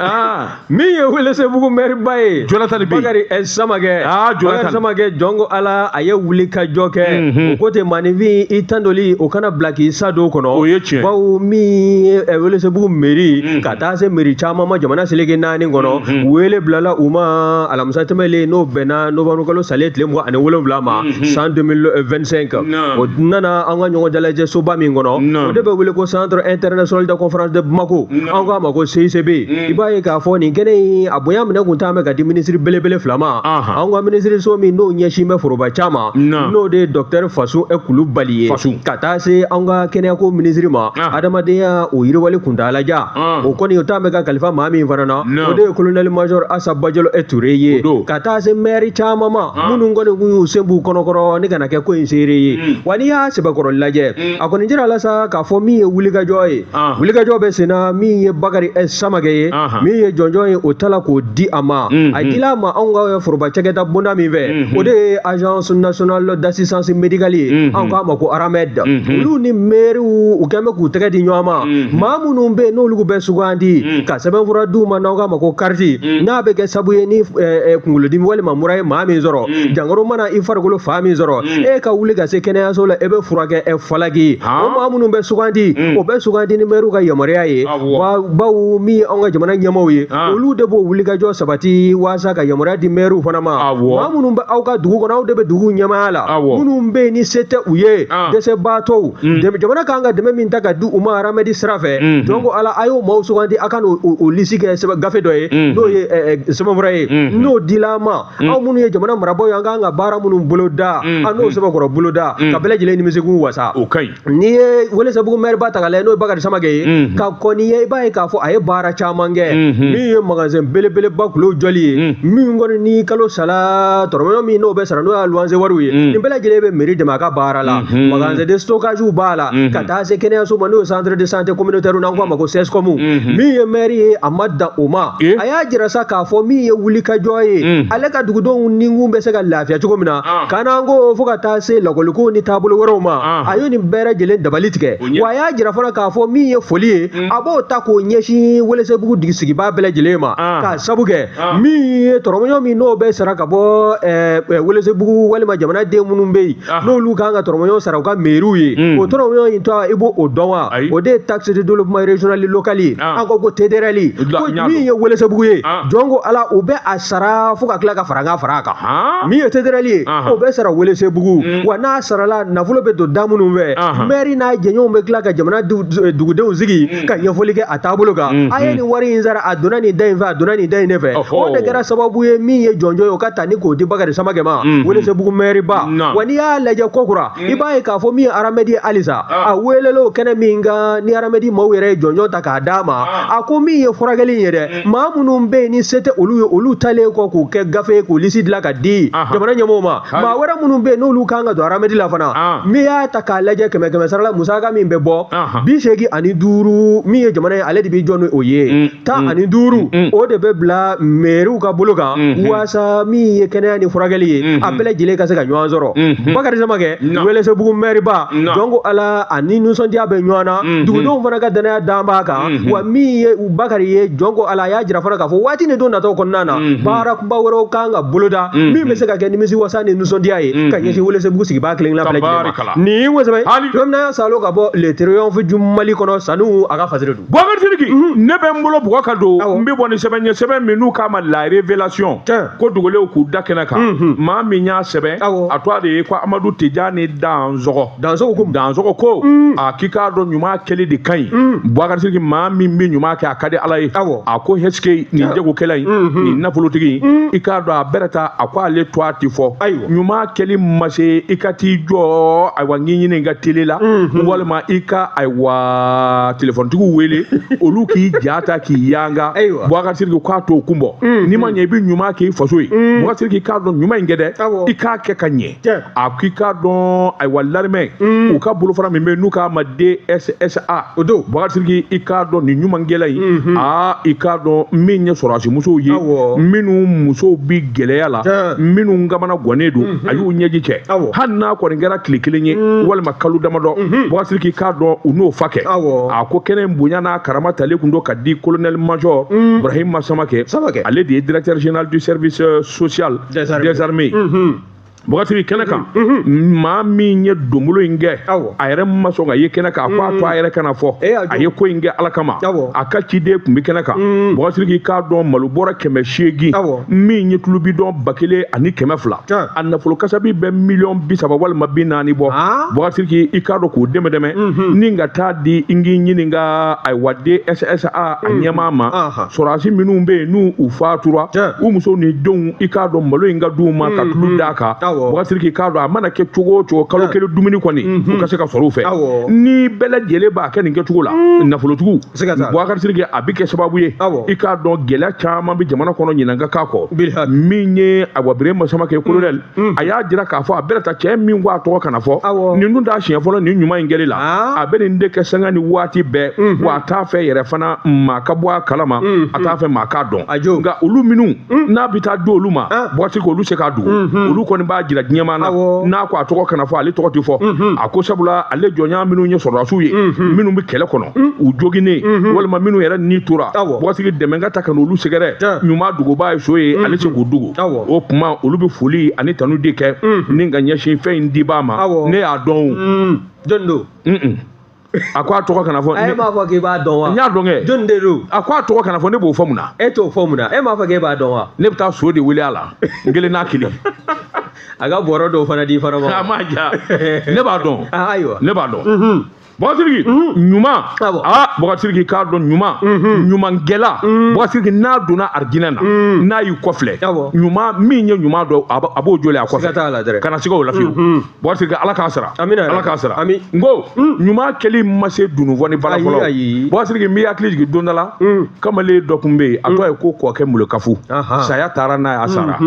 Min ye Welesebugu maire ba ye. Jonathan bɛ yen. Bakary Samakɛ. Jonathan. Bakary Samakɛ, jɔn ko Ala, a ye wuli ka jɔ kɛ. O ko ten, maaninfin i tandoli o kana bila k'i sa don kɔnɔ. O ye tiɲɛ. Bawo min ye Welesebugu mairie, ka taa se mairie caman ma jamana seleke 4 kɔnɔ, wele bilala u ma alamisa tɛmɛlen, n'o bɛnna novembre kalo salen tile 27 ma, san 2025. O nana an ka ɲɔgɔn dalajɛ soba min kɔnɔ, o de bɛ wele ko Centre international de conférence de Bamako, an k'a ma ko CICB. I b'a ye k'a fɔ nin kɛnɛ in a bonya minɛ kun t'an bɛ ka di minisiri belebele fila ma. An ka minisiri so min n'o ɲɛsin bɛ foroba ca ma, n'o de ye docteur Fasu Kulubali ye, ka taa se an ka kɛnɛyako minisiri ma, adamadenya o yiriwali kuntaalajan, o kɔni o t'an bɛ ka kalifa maa min fana na, o de ye colonel major Asa Bajalo Ture ye, ka taa se maire caman ma minnu kɔni kun y'u sen b'u kɔnɔkɔrɔ ni kana kɛ ko in seere ye. Wa n'i y'a sɛbɛkɔrɔ lajɛ, a kɔni jira la sa k'a fɔ min ye wulikajɔ ye, wulikajɔ bɛ sen na, min ye Bakary Samakɛ ye, min ye jɔnjɔn ye, o tala k'o di a ma. A dila a ma anw ka foroba cakɛda bonda min fɛ, o de ye Agence nationale d'assistance médicale ye, anw k'a ma ko ARAMED. Olu ni maires u kɛn bɛ k'u tɛgɛ di ɲɔgɔn ma. Maa minnu bɛ yen n'olu bɛ sugandi ka sɛbɛnfura d'u ma, n'aw k'a ma ko carte, n'a bɛ kɛ sabu ye ni kunkolodimi walima mura ye maa min sɔrɔ, jankaro mana i farikolo fa min sɔrɔ, e ka wuli ka se kɛnɛyaso la, e bɛ furakɛ falaki. O maa minnu bɛ sugandi, o bɛ sugandi ni maires ka yamaruya ye. Bawo min anw y'anw ka jamana ɲɛmaaw ye, olu de b'o wulikajɔ sabati waasa ka yamaruya di mɛriw fana ma. Maa minnu bɛ aw ka dugu kɔnɔ, aw de bɛ dugu ɲɛmaaya la, minnu bɛ yen ni se tɛ u ye, dɛsɛbaatɔw, jamana kan ka dɛmɛ min ta ka di u ma Aramɛdi sira fɛ, donc ala a y'o maaw sugandi, a ka n'o lisi kɛ gafe dɔ ye, n'o ye sɛbɛnfura ye, n'o dil'a ma. Aw minnu ye jamana marabaaw ye, an kan ka baara minnu boloda, an n'o sɛbɛnkɔrɔ boloda ka bɛɛ lajɛlen nimisikun wasa. O ka ɲi. N'i ye Welesebugu mɛriba ta k'a lajɛ, n'o ye Bakari Samakɛ ye, ka kɔni ye, i b'a ye k'a fɔ a ye baara caman kɛ, min ye magasin belebeleba kulo jɔli ye, min kɔni ni kalo sala tɔrɔmɔɲɔ min n'o bɛ sara, n'o y'a luwanse wariw ye, nin bɛɛ lajɛlen bɛ mairie dɛmɛ a ka baara la. Magasin de stockage b'a la, ka taa se kɛnɛyaso ma, n'o ye centre de santé communautaire, n'an ko a ma ko CSCOM. Min ye maire ye, a ma dan o ma, a y'a jira sa k'a fɔ min ye wulikajɔ ye, ale ka dugudenw ninkun bɛ se ka lafiya cogo min na, ka n'an ko fo ka taa se lakɔliko ni taabolo wɛrɛw ma, a ye nin bɛɛ lajɛlen dabali tigɛ. Wa a y'a jira fana k'a fɔ min ye foli ye, a b'o ta k'o ɲɛsin Welesebugu sigibaa bɛɛ lajɛlen ma, k'a sabu kɛ min ye tɔrɔmɔɲɔ min n'o bɛ sara ka bɔ Welesebugu walima jamanaden minnu bɛ yen, n'olu kan ka tɔrɔmɔɲɔ sara u ka mairie ye, o tɔrɔmɔɲɔ in tɔ i b'o dɔn wa? O de ye taxe de développement régional local ye, an ko ko TDRL. Ko min ye Welesebugu ye, jɔn ko ala, u bɛ a sara fo ka tila ka fara a kan. Min ye TDRL ye, o bɛ sara Welesebugu, wa n'a sarala, nafolo bɛ don da minnu fɛ, maire n'a jɛɲɔgɔnw bɛ tila ka jamana dugudenw sigi ka ɲɛfɔli kɛ a taabolo kan. A ye nin wari in sara, a donna nin da in fɛ, a donna nin da in de fɛ. O de kɛra sababu ye min ye jɔnjɔn ye, o ka ta ni k'o di Bakari Samakɛ ma, Welesebugu maire ba. Wa n'i y'a lajɛ kokura, i b'a ye k'a fɔ min ye Aramɛdi ye halisa, a welelen o kɛnɛ min kan, ni Aramɛdi maaw yɛrɛ ye jɔnjɔn ta k'a d'a ma, a ko min ye furakɛli in ye dɛ, maa minnu bɛ yen ni se tɛ olu ye, olu talen kɔ k'o kɛ gafe ye, k'o lisi dilan ka di jamana ɲɛmɔgɔw ma. Maa wɛrɛ minnu bɛ yen n'olu kan ka don Aramɛdi la fana, n'i y'a ta k'a lajɛ 100 sara la, musaka min bɛ bɔ 85, min ye jamana ye, ale de b'i jɔ ni o ye, 15, o de bɛ bila mɛriw ka bolo kan, waasa min ye kɛnɛya ni furakɛli ye, a bɛɛ lajɛlen ka se ka ɲɔgɔn sɔrɔ. Bakari Samakɛ, Welesebugu mɛriba, donc ala ani nisɔndiya bɛ ɲɔgɔn na, dugudenw fana ka danaya dan b'a kan. Wa min ye Bakari ye, jɔn ko ala, a y'a jira fana k'a fɔ waati ni don nataw kɔnɔna na, baara kunba wɛrɛw kan ka boloda, min bɛ se ka kɛ nimisi wasa ni nisɔndiya ye ka ɲɛsin Welesebugu sigibaa kelen kelen bɛɛ lajɛlen ma. Nin ko sɛbɛn don min na Salo ka bɔ Le Triomphe du Mali kɔnɔ, sanu a ka fasiri don. Boubacar Sidiki, ne bɛ n bolo bugɔ ka don, n bɛ bɔ ni sɛbɛn ye, sɛbɛn min n'u k'a ma La Révélation, ko dogolenw k'u da kɛnɛ kan. Maa min y'a sɛbɛn, a tɔgɔ de ye ko Amadu Tijani Dansɔgɔ. Dansɔgɔ ko a k'i k'a dɔn ɲuman kɛli de ka ɲi. Boubacar Sidiki, maa min bɛ ɲuman kɛ, a ka di Ala ye. A ko est-ce nin jagokɛla in, nin nafolotigi in, i k'a dɔn a bɛrɛ ta, a ko ale to a ti fɔ ɲuman kɛli ma se i ka t'i jɔ, ayiwa n k'i ɲini n ka télé la, walima i ka ayiwa téléphonetigiw wele, olu k'i ja ta k'i yanga. Boubacar Sidiki k'a t'o kun bɔ, n'i ma ɲɛ i bɛ ɲuman k'i faso ye. Boubacar Sidiki, k'a dɔn ɲuman in kɛ dɛ, i k'a kɛ ka ɲɛ. A k'i k'a dɔn ayiwa l'armée, u ka bolofara min bɛ yen n'u k'a ma DSSA, o don. Boubacar Sidiki, i k'a dɔn nin ɲumankɛla in, aa i k'a dɔn min ye sɔrɔdasimusow ye, minnu musow bi gɛlɛya la, minnu kamana gannen don, a y'u ɲɛji cɛ, hali n'a kɔni kɛra tile kelen ye walima kalo damadɔ. Boubacar Sidiki, k'a dɔn u n'o fa kɛ. A ko kɛnɛ in bonya n'a karama talen kun don ka di colonel major Ibrahima Samakɛ, ale de ye directeur général du service social des armées. Boubacar Sidiki, kɛnɛ kan, maa min ye donbolo in kɛ, a yɛrɛ ma sɔn ka ye kɛnɛ kan, a ko a to a yɛrɛ kana fɔ, a ye ko in kɛ Ala kama, a ka ciden tun bɛ kɛnɛ kan. Boubacar Sidiki, k'a dɔn malo bɔra 800, min ye tulu bidɔn 1200, a nafolo kasabi bɛ 30 miliyɔn walima 40 bɔ. Boubacar Sidiki, i k'a dɔn k'o dɛmɛ dɛmɛ ni ka taa di n k'i ɲininka ayiwa DSSA a ɲɛmaa ma, sɔrɔdasi minnu bɛ yen n'u u fatura, u musow ni denw, i k'a dɔn malo in ka d'u ma ka tulu d'a kan. Boubacar Sidiki, k'a dɔn a mana kɛ cogo o cogo, kalo kelen dumuni kɔni u ka se ka sɔrɔ u fɛ. Ni bɛɛ lajɛlen b'a kɛ nin kɛcogo la, nafolotigiw, Boubacar Sidiki, a bɛ kɛ sababu ye, i k'a dɔn gɛlɛya caman bɛ jamana kɔnɔ ɲinan ka k'a kɔ. Min ye ayiwa Birema Samakɛ colonel, a y'a jira k'a fɔ a bɛna ta cɛ min ko a tɔgɔ kana fɔ, nin dun t'a siɲɛ fɔlɔ nin ɲuman in kɛli la, a bɛ nin de kɛ sanga ni waati bɛɛ, wa a t'a fɛ yɛrɛ fana maa ka bɔ a kalama, a t'a fɛ maa k'a dɔn. Nka olu minnu n'a bɛ taa di olu ma, Boubacar Sidiki, olu se k'a dogo, olu kɔni b'a jira diɲɛmaa na, n'a ko a tɔgɔ kana fɔ, ale tɔgɔ tɛ fɔ. A ko sabula ale jɔnya minnu ye sɔrɔdasiw ye, minnu bɛ kɛlɛ kɔnɔ, u joginnen, walima minnu yɛrɛ ni tora, Boubacar Sidiki dɛmɛ ka ta ka n'olu sɛgɛrɛ, ɲuman dogoba ye so ye, ale se k'u dogo. O kuma olu bɛ foli ani tanu de kɛ ni ka ɲɛsin fɛn in dibaa ma. Ne y'a dɔn o. Jɔn don? A ko a tɔgɔ kana fɔ. E m'a fɔ k'i b'a dɔn wa? N y'a dɔn kɛ. Jɔnni de don? A ko a tɔgɔ kana fɔ, ne b'o fɔ mun na? E t'o fɔ mun na? E m'a fɔ k'e b'a dɔn wa? Ne bɛ taa so de wele a la, n kelen n'a kelen. A ka bɔrɔ dɔw fana di fana ma. A ma ja. Ne b'a dɔn. Ayiwa. Ne b'a dɔn. Bɔgɔsiriki ɲuman, aa Bɔgɔsiriki k'a dɔn ɲuman, ɲumankɛla Bɔgɔsiriki n'a donna arijinɛ na, n'a y'i kɔfilɛ, ɲuman min ye ɲuman dɔn, a b'o jɔlen a kɔfɛ, kana siga o la fiyewu. Bɔgɔsiriki Ala k'a sara, Ala k'a sara. N ko ɲuman kɛli ma se dununfɔ ni bala fɔlɔ. Bɔgɔsiriki n b'i hakili jigin don dɔ la, kamalen dɔ tun bɛ yen, a tɔgɔ ye ko Kɔkɛ Mulukafu, saya taara n'a ye, a sara.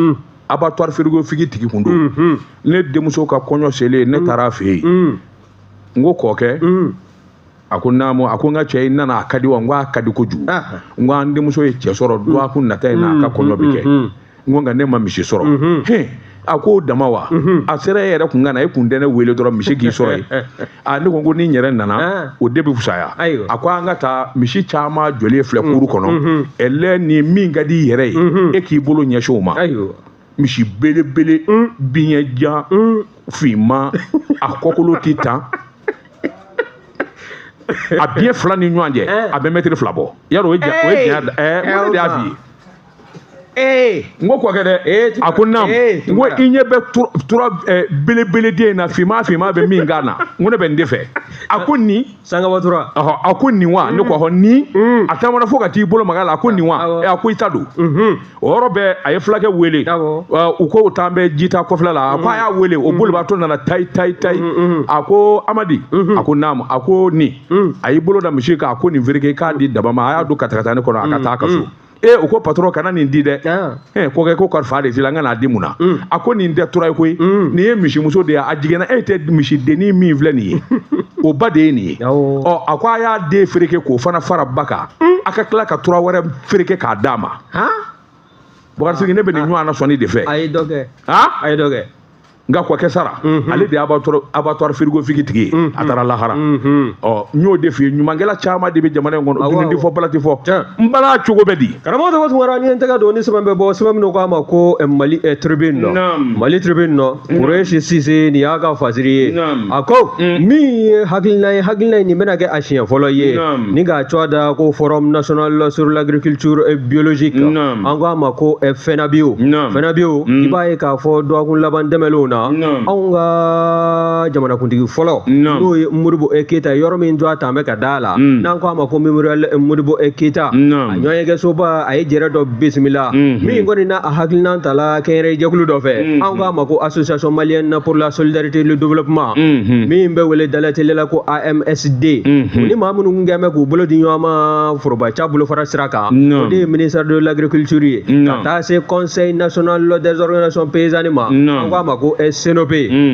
Abattoir frigorifique tigi kun don. Ne denmuso ka kɔɲɔ selen, ne taara a fɛ yen. N ko kɔkɛ, a ko naamu. A ko n ka cɛ, i nana a ka di wa? N ko a ka di kojugu. N ko an denmuso ye cɛ sɔrɔ dɔgɔkun nata in na, a ka kɔɲɔ bɛ kɛ. N ko nka ne ma misi sɔrɔ. Hɛn, a k'o dama wa? A sera e yɛrɛ kun ka na, e kun tɛ ne wele dɔrɔn misi k'i sɔrɔ yen. A ne ko ko ni n yɛrɛ nana, o de bɛ fisaya. A ko an ka taa misi caman jɔlen filɛ kuru kɔnɔ, ɛlɛ ni min ka di i yɛrɛ ye, e k'i bolo ɲɛsin o ma. Misi belebele, biɲɛ jan, finman, a kɔkolo tɛ tan. A biɲɛ fila ni ɲɔgɔn cɛ, a bɛ mɛtiri 2 bɔ. Yarɔ o ye diɲɛ o de y'a f'i ye. N ko kɔkɛ dɛ, a ko naamu. N ko i ɲɛ bɛ tura belebeleden in na, finman finman bɛ min kan na, n ko ne bɛ nin de fɛ. A ko nin. Sangaba tura. A ko nin wa? Ne ko ɔhɔ nin. A taamana fo ka t'i bolo maga a la, a ko nin wa? A ko i ta don. O yɔrɔ bɛɛ a ye fulakɛ wele. U ko t'an bɛ ji ta kɔfɛla la. A ko a y'a wele, o bolibaatɔ nana tayi tayi tayi. A ko Amadi. A ko naamu. A ko nin. A y'i bolo da misi kan, a ko nin fereke k'a di daba ma. A y'a don katakatani kɔnɔ, a ka taa a ka so. O ko patron kana nin di dɛ. Kɔkɛ ko karifa de t'i la, n ka n'a di mun na? A ko nin tɛ tura ye koyi, nin ye misimuso de ye, a jiginna e tɛ misidennin min filɛ nin ye, o ba de ye nin ye. Ɔ a ko a y'a den fereke k'o fana fara ba kan, a ka tila ka tura wɛrɛ fereke k'a d'a ma. Bɔgɔsigi ne bɛ nin ɲɔgɔn na sɔnni de fɛ. A ye dɔ kɛ. A ye dɔ kɛ. Nka kɔkɛ sara, ale de ye abattoir frigorifique tigi ye, a taara lahara. Ɔ n y'o de f'i ye, ɲumankɛla caman de bɛ jamana in kɔnɔ, dumuni fɔ bala tɛ fɔ. N bala cogo bɛ di? Karamɔgɔ Tɔgɔ Tunkara, ni ye n tɛgɛ don ni sɛbɛn bɛ bɔ, sɛbɛn minnu k'a ma ko Mali Tribune nɔ. Mali Tribune nɔ, Kuresi Sise nin y'a ka fasiri ye. A ko min ye hakilina ye, hakilina in nin bɛna kɛ a siɲɛ fɔlɔ ye. Ni k'a tɔgɔ da ko Forum national sur l'agriculture biologique. An ko a ma ko FENABIO. FENABIO, i b'a ye k'a fɔ dɔgɔkun laban dɛmɛlenw na. Anw ka jamanakuntigi fɔlɔ n'o ye Modibo Keyita, yɔrɔ min jɔ a tan bɛ ka da la, n'an ko a ma ko Memorial Modibo Keyita, a ɲɔgɔnyekɛsoba a ye jɛrɛ dɔ bisimila min kɔni n'a hakilina tala kɛnyɛrɛye jɛkulu dɔ fɛ, an ko a ma ko Association malienne pour la solidarité et le développement, min bɛ wele dalateliya la ko AMSD. O ni maa minnu kun kɛn bɛ k'u bolo di ɲɔgɔn ma forobaca bolofara sira kan, o de ye ministère de l'agriculture ye, ka taa se Conseil national des organisations paysannes ma, an ko a ma ko CNOP.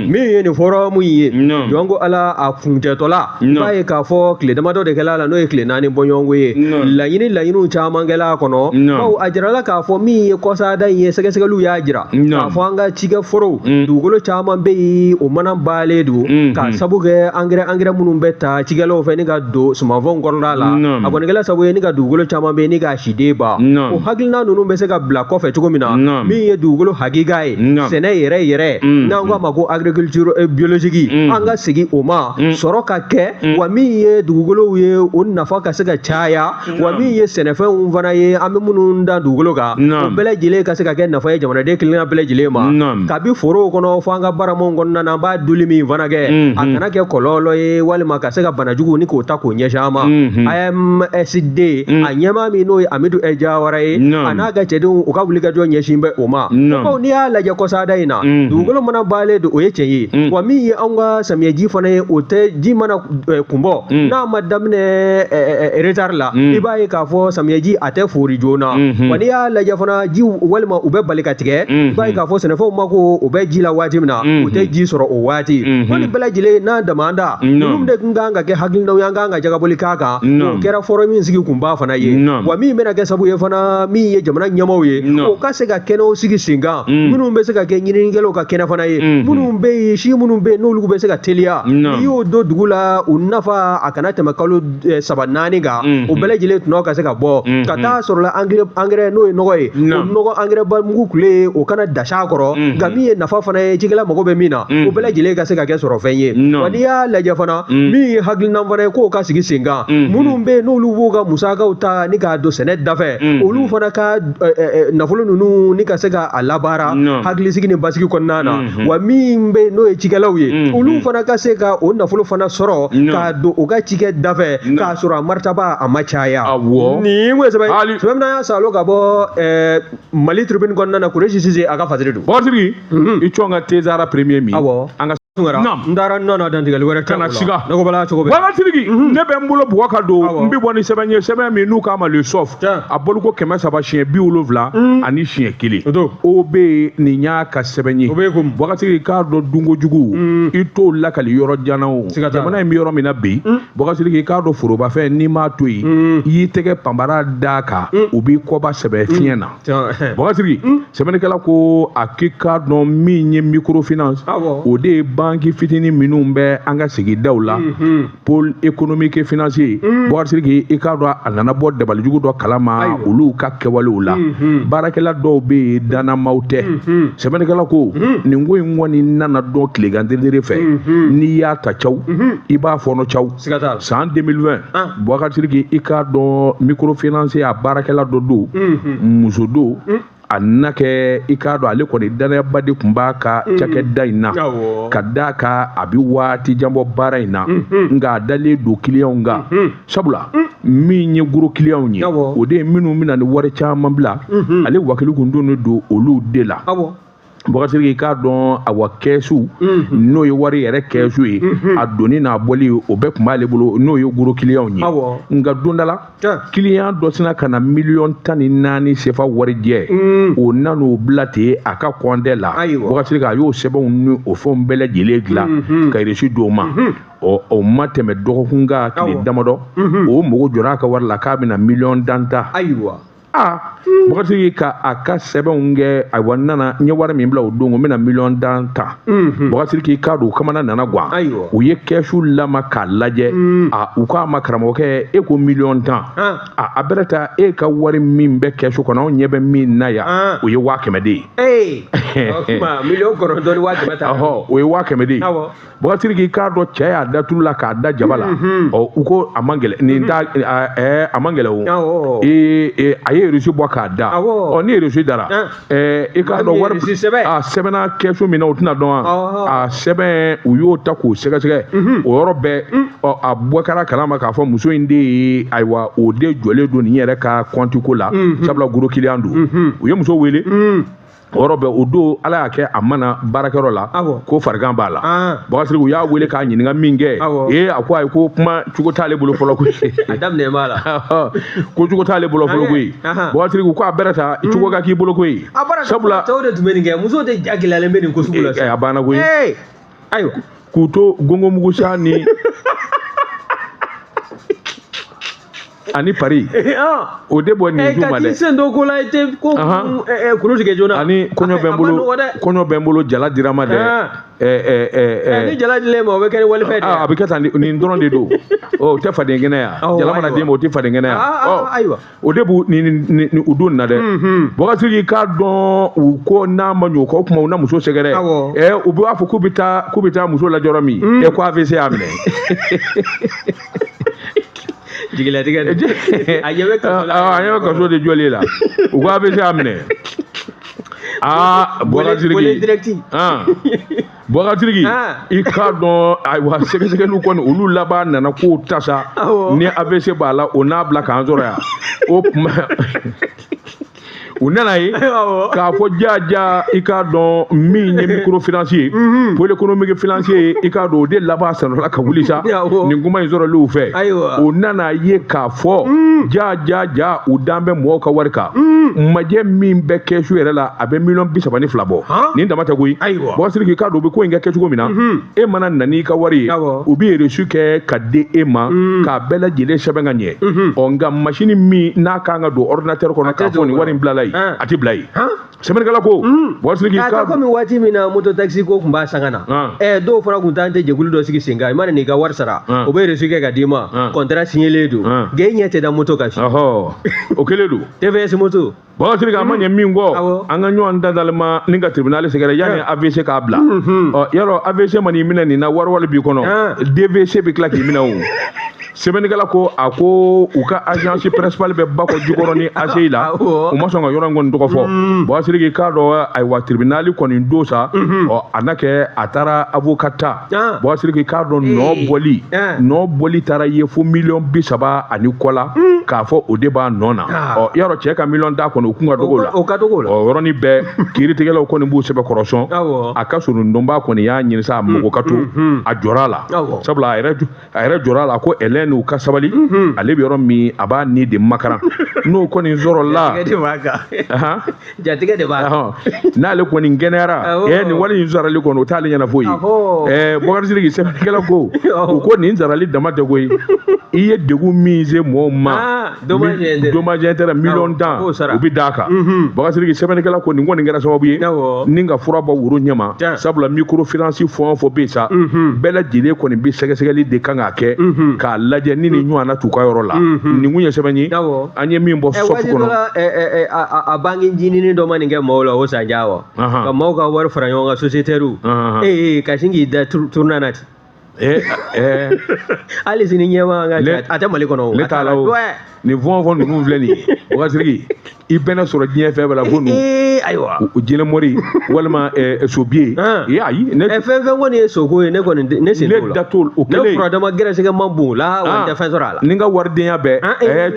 Min ye nin forum ye, jɔn ko Ala a kuncɛtɔ la, i b'a ye k'a fɔ tile damadɔ de kɛla a la, n'o ye tile 4 bɔɲɔgɔnko ye. Laɲiniw caman kɛla a kɔnɔ, bawo a jirala k'a fɔ min ye kɔsada in ye, sɛgɛsɛgɛliw y'a jira k'a fɔ an ka cikɛforow dugukolo caman bɛ yen, o mana baalen don k'a sabu kɛ angɛrɛ minnu bɛ ta cikɛlaw fɛ ni ka don sumanfɛnw kɔnɔna la, a kɔni kɛla sababu ye ni ka dugukolo caman bɛ yen ni k'a siden ban. O hakilina ninnu bɛ se ka bila kɔfɛ cogo min na, min ye dugukolo hakika ye, sɛnɛ yɛrɛ yɛrɛ, n'an ko a ma ko agriculture biologique, an ka segin o ma, sɔrɔ ka kɛ, wa min ye dugukolow ye o nafa ka se ka caya, wa min ye sɛnɛfɛnw fana ye an bɛ minnu dan dugukolo kan, o bɛɛ lajɛlen ka se ka kɛ nafa ye jamanaden kelenna bɛɛ lajɛlen ma. Kabi forow kɔnɔ fo an ka baramaw kɔnɔna na, an b'a duli min fana kɛ, a kana kɛ kɔlɔlɔ ye walima ka se ka banajugu ni k'o ta k'o ɲɛsin an ma. AMSD a ɲɛmaa min n'o ye Amidu Jawara ye, a n'a ka cɛdenw u ka wulikajɔ ɲɛsin bɛ o ma. Bawo n'i y'a lajɛ kɔsada in na, dugukolo mana baalen don, o ye tiɲɛ ye, wa min ye anw ka samiyɛji fana ye, o tɛ ji mana kunbɔ n'a ma daminɛ retard la, i b'a ye k'a fɔ samiyɛji a tɛ foori joona. Wa n'i y'a lajɛ fana, ji walima u bɛ bali ka tigɛ, i b'a ye k'a fɔ sɛnɛfɛnw mako o bɛ ji la waati min na, u tɛ ji sɔrɔ o waati. Ko nin bɛɛ lajɛlen n'a damanda, ninnu de kun kan ka kɛ hakilinaw ye, an kan ka jagabɔli k'a kan, o kɛra forum min sigi kunba fana ye. Wa min bɛna kɛ sababu ye fana, min ye jamana ɲɛmaaw ye, o ka se ka kɛnɛw sigi sen kan minnu bɛ se ka kɛ ɲininikɛlaw ka kɛnɛ fana fana ye minnu bɛ yen, si minnu bɛ yen n'olu bɛ se ka teliya, n'i y'o don dugu la, u nafa a kana tɛmɛ kalo 3 4 kan, o bɛɛ lajɛlen tɔnɔ ka se ka bɔ. Ka taa sɔrɔ la engrais n'o ye nɔgɔ ye, o nɔgɔ engrais ba mugu kule, o kana dasi a kɔrɔ, nka min ye nafa fana ye, cikɛla mago bɛ min na, o bɛɛ lajɛlen ka se ka kɛ sɔrɔfɛn ye. Wa n'i y'a lajɛ fana, min ye hakilina fana ye k'o ka sigi sen kan, minnu bɛ yen n'olu b'u ka musakaw ta ni k'a don sɛnɛ dafɛ, olu fana ka nafolo ninnu ni ka se ka a labaara hakilisigi ni basigi kɔnɔna na. Wa min bɛ yen n'o ye cikɛlaw ye, olu fana ka se ka o nafolo fana sɔrɔ k'a don u ka cikɛ dafɛ, k'a sɔrɔ a maritaba a ma caya. Nin kun ye sɛbɛn sɛbɛn min y'a salo ka bɔ Mali Tribune kɔnɔna na, Kuresi Sise a ka fasiri don. Bɔtigi i cɔn ka Tezara premier min. Awɔ. An ka N taara n nana dantigɛli wɛrɛ kana siga. Ne ko bala cogo bɛ. Wagatigi ne bɛ n bolo bugɔ ka don, n bɛ bɔ ni sɛbɛn ye, sɛbɛn min n'u k'a ma le sof, a bɔliko 370 ani siɲɛ 1. O bɛ yen, nin y'a ka sɛbɛn ye. Wagatigi k'a dɔn dunko jugu i t'o lakali yɔrɔ jan na o. Jamana in bɛ yɔrɔ min na bi, wagatigi k'a dɔn forobafɛn n'i m'a to yen, i y'i tɛgɛ panbara d'a kan, o b'i kɔba sɛbɛ fiɲɛ na. Wagatigi sɛbɛnnikɛla ko a k'i k'a dɔn min ye microfinance, o de ye banque fitinin minnu bɛ an ka sigidaw la, pôle économique financier. Wagatigi i k'a dɔn a nana bɔ dabalijugu dɔ kalama olu ka kɛwalew la. Baarakɛla dɔw bɛ yen dannamaw tɛ. Sɛbɛnnikɛla ko nin ko in kɔni nana dɔn tilegan deredere fɛ, n'i y'a ta caw i b'a fɔɔnɔ caw. San 2020, Wagatigi i k'a dɔn microfinance a baarakɛla dɔ don, muso don, a na kɛ i k'a dɔn ale kɔni danayaba de tun b'a ka cakɛda in na, ka d'a kan a bɛ waati jan bɔ baara in na, nka a dalen don kiliyanw kan. Sabula min ye gros kiliyanw ye, o de ye minnu bɛna ni wari caman bila, ale wakili kun donnen don olu de la. Wagatigi i k'a dɔn awa kɛsu n'o ye wari yɛrɛ kɛsu ye, a donni n'a bɔli o bɛɛ tun b'ale bolo, n'o ye gros kiliyanw ye. Nka don dɔ la kiliyan dɔ sina ka na 14 millions sefa warijɛ, o nan'o bila ten a ka kɔntɛ la. Wagatigi a y'o sɛbɛnw ni o fɛnw bɛɛ lajɛlen dilan ka reçu d'o ma. Ɔ o ma tɛmɛ dɔgɔkun kan tile damadɔ, o mago jɔra a ka wari la k'a bɛna 10 millions ta. Ayiwa. Aa, Wagatigi ka a ka sɛbɛnw kɛ, ayiwa n nana n ye wari min bila o don, n bɛna 10 millions ta. Wagatigi k'i k'a don kamana nana gan, u ye kɛsu lama k'a lajɛ, a u k'a ma karamɔgɔkɛ e ko 10 millions, a a bɛrɛ ta e ka wari min bɛ kɛsu kɔnɔ, anw ɲɛ bɛ min na yan, o ye 100 000 de ye. 9 millions ni 100 000 ta. O ye 100 000 de ye. Wagatigi k'i k'a dɔn cɛ y'a da tulu la k'a da jaba la. Ɔ u ko a man gɛlɛn nin ta, a man gɛlɛn o. Ee, a ye reçu bɔ k'a da. Ɔ ni reçu dara, i k'a dɔn wari a sɛbɛnna kɛsu min na, o tɛna dɔn wa? A sɛbɛn u y'o ta k'o sɛgɛsɛgɛ o yɔrɔ bɛɛ. Ɔ a bɔ kɛra kalama k'a fɔ muso in de ye, ayiwa o de jɔlen don nin yɛrɛ ka kɔnti ko la, sabula gros client don. U ye muso wele o yɔrɔ bɛɛ. O don ala y'a kɛ a mana baarakɛyɔrɔ la, ko farigan b'a la. Wagatigi u y'a wele k'a ɲininka min kɛ, ee a ko ayi, ko kuma cogo t'ale bolo fɔlɔ koyi. A daminɛ b'a la. Ko cogo t'ale bolo fɔlɔ koyi. Wagatigi ko a bɛrɛ ta cogo ka k'i bolo koyi. Sabula cɛw de tun bɛ nin kɛ, musow de ja gɛlɛyalen bɛ nin ko sugu la. A banna koyi. Ayiwa, k'u to gongonmugu sa ni ani Paris, o de bɔ nin ju ma dɛ. Ka t'i sen don ko la, i tɛ ko kuru tigɛ joona. Ani kɔɲɔ bɛ n bolo, kɔɲɔ bɛ n bolo, jala dira ma dɛ. Ni jala dilen ma, o bɛ kɛ ni walifɛn de ye. A bɛ kɛ tan, nin dɔrɔn de don. O tɛ faden kɛnɛ yan. Jala mana d'e ma, o tɛ faden kɛnɛ yan. Ayiwa. O de b'u ni u don na dɛ. Wagatigi k'a dɔn u ko n'a ma ɲɛ o kɔ, o tuma u na muso sɛgɛrɛ. U b'a fɔ k'u bɛ taa muso lajɔ yɔrɔ min, ko AVC y'a minɛ. Jigilatigɛ a ɲɛ bɛ kaso la. A ɲɛ bɛ kaso de jɔlen la. U ko AVC y'a minɛ. Aa, Bɔkasiriki, Bɔkasiriki, i k'a dɔn ayiwa sɛgɛsɛgɛliw kɔni olu laban nana k'o ta sa, ni AVC b'a la, o n'a bila k'an sɔrɔ yan. O tuma u nana ye k'a fɔ ja ja, i k'a dɔn min ye microfinance ye, pôle économique financier ye, i k'a dɔn o de laban sanɔla ka wuli sa nin kuma in sɔrɔli fɛ. O nana ye k'a fɔ ja ja ja, u dan bɛ mɔgɔw ka wari kan. Majɛ min bɛ kɛsu yɛrɛ la, a bɛ 32 millions bɔ. Nin dama tɛ koyi. Bɔkasiriki, k'a dɔn u bɛ ko in kɛ kɛcogo min na, e mana na n'i ka wari ye, u bɛ reçu kɛ ka di e ma k'a bɛɛ lajɛlen sɛbɛn ka ɲɛ. Ɔ nka masini min n'a kan ka don ordinateur kɔnɔ k'a fɔ nin wari in bilala yen. yen, a tɛ bila yen. Sɛbɛnnikɛla ko Boubacar Sidiki ka komi waati min na moto taxi ko tun b'a sanga na, dɔw fana tun t'an tɛ jɛkulu dɔ sigi sen kan, i mana n'i ka wari sara o bɛ reçu kɛ ka d'i ma, contrat signélen don, nka e ɲɛ tɛ da moto kan fiyewu. O kɛlen don. TVS moto. Boubacar Sidiki a ma ɲɛ min kɔ, an ka ɲɔgɔn dadalima ni ka tribunal sɛgɛrɛ yanni AVC k'a bila. Ɔ yarɔ AVC man'i minɛ nin na, wari b'i kɔnɔ, DVC bɛ tila k'i minɛ o. Sɛbɛnnikɛla ko a ko u ka agence principale bɛ Bakɔ Jikɔrɔni ACI la, u ma sɔn ka yɔrɔ in kɔni tɔgɔ fɔ. Boubacar Sidiki k'a dɔn ayiwa tribunal kɔni don sa, ɔ a na kɛ a taara avocat ta. Boubacar Sidiki k'a dɔn nɔ bɔli taara ye fo 30 miliyɔn ani kɔ la, k'a fɔ o de b'a nɔ na. Ɔ yarɔ cɛ ka miliyɔn t'a kɔnɔ, o kun ka dɔgɔ o la. O ka dɔgɔ o la. Ɔ yɔrɔnin bɛɛ kiiritigɛlaw kɔni b'u sɛbɛkɔrɔ sɔn. A ka surun dɔnbaa kɔni y'a ɲini sa a mago ka to, a jɔra a la. Sabula a yɛrɛ jɔra a la ko Hélène u ka sabali, ale bɛ yɔrɔ min a b'a ni de makaran, n'o kɔni sɔrɔla. Jatigɛ de b'a kan. N'ale kɔni kɛnɛyara, nin wari in sarali kɔni o t'ale ɲɛna foyi ye. Boubacar Sidiki sɛbɛnnikɛla ko u ko nin sarali dama tɛ koyi, i ye degun min se mɔgɔw ma, dommage intérêt 10 miliyɔn u bɛ d'a kan. Boubacar Sidiki sɛbɛnnikɛla ko nin kɔni kɛra sababu ye ni ka fura bɔ woro ɲɛma, sabula microfinance fɛn o fɛn bɛ yen sa, bɛɛ lajɛlen kɔni bɛ sɛgɛsɛgɛli de kan ka kɛ k'a lajɛ ni nin ɲɔgɔnna t'u ka yɔrɔ la. Nin kun ye sɛbɛn ye an ye min bɔ sɔfu kɔnɔ. A banque ɲinini dɔ ma nin kɛ maaw la o san ja wa, ka maaw ka wari fara ɲɔgɔn kan sociétaire ka sin k'i da tournant na ten. Hali sini ɲɛma an ka a tɛ Mali kɔnɔ o. Ne t'a la o. Nin fɛn o fɛn ninnu filɛ nin ye, Boubacar Sidiki, i bɛna sɔrɔ diɲɛ fɛn bɛɛ la ko ninnu. Ayiwa. Jinɛmori walima sobiye. Ayi. Ne fɛn fɛn kɔni ye soko ye, ne kɔni ne sen t'o la. Ne da t'o o kelen. Ne furadama gɛrɛsɛgɛ man bon o la, wa n tɛ fɛn sɔrɔ a la. Ni n ka waridenya bɛɛ,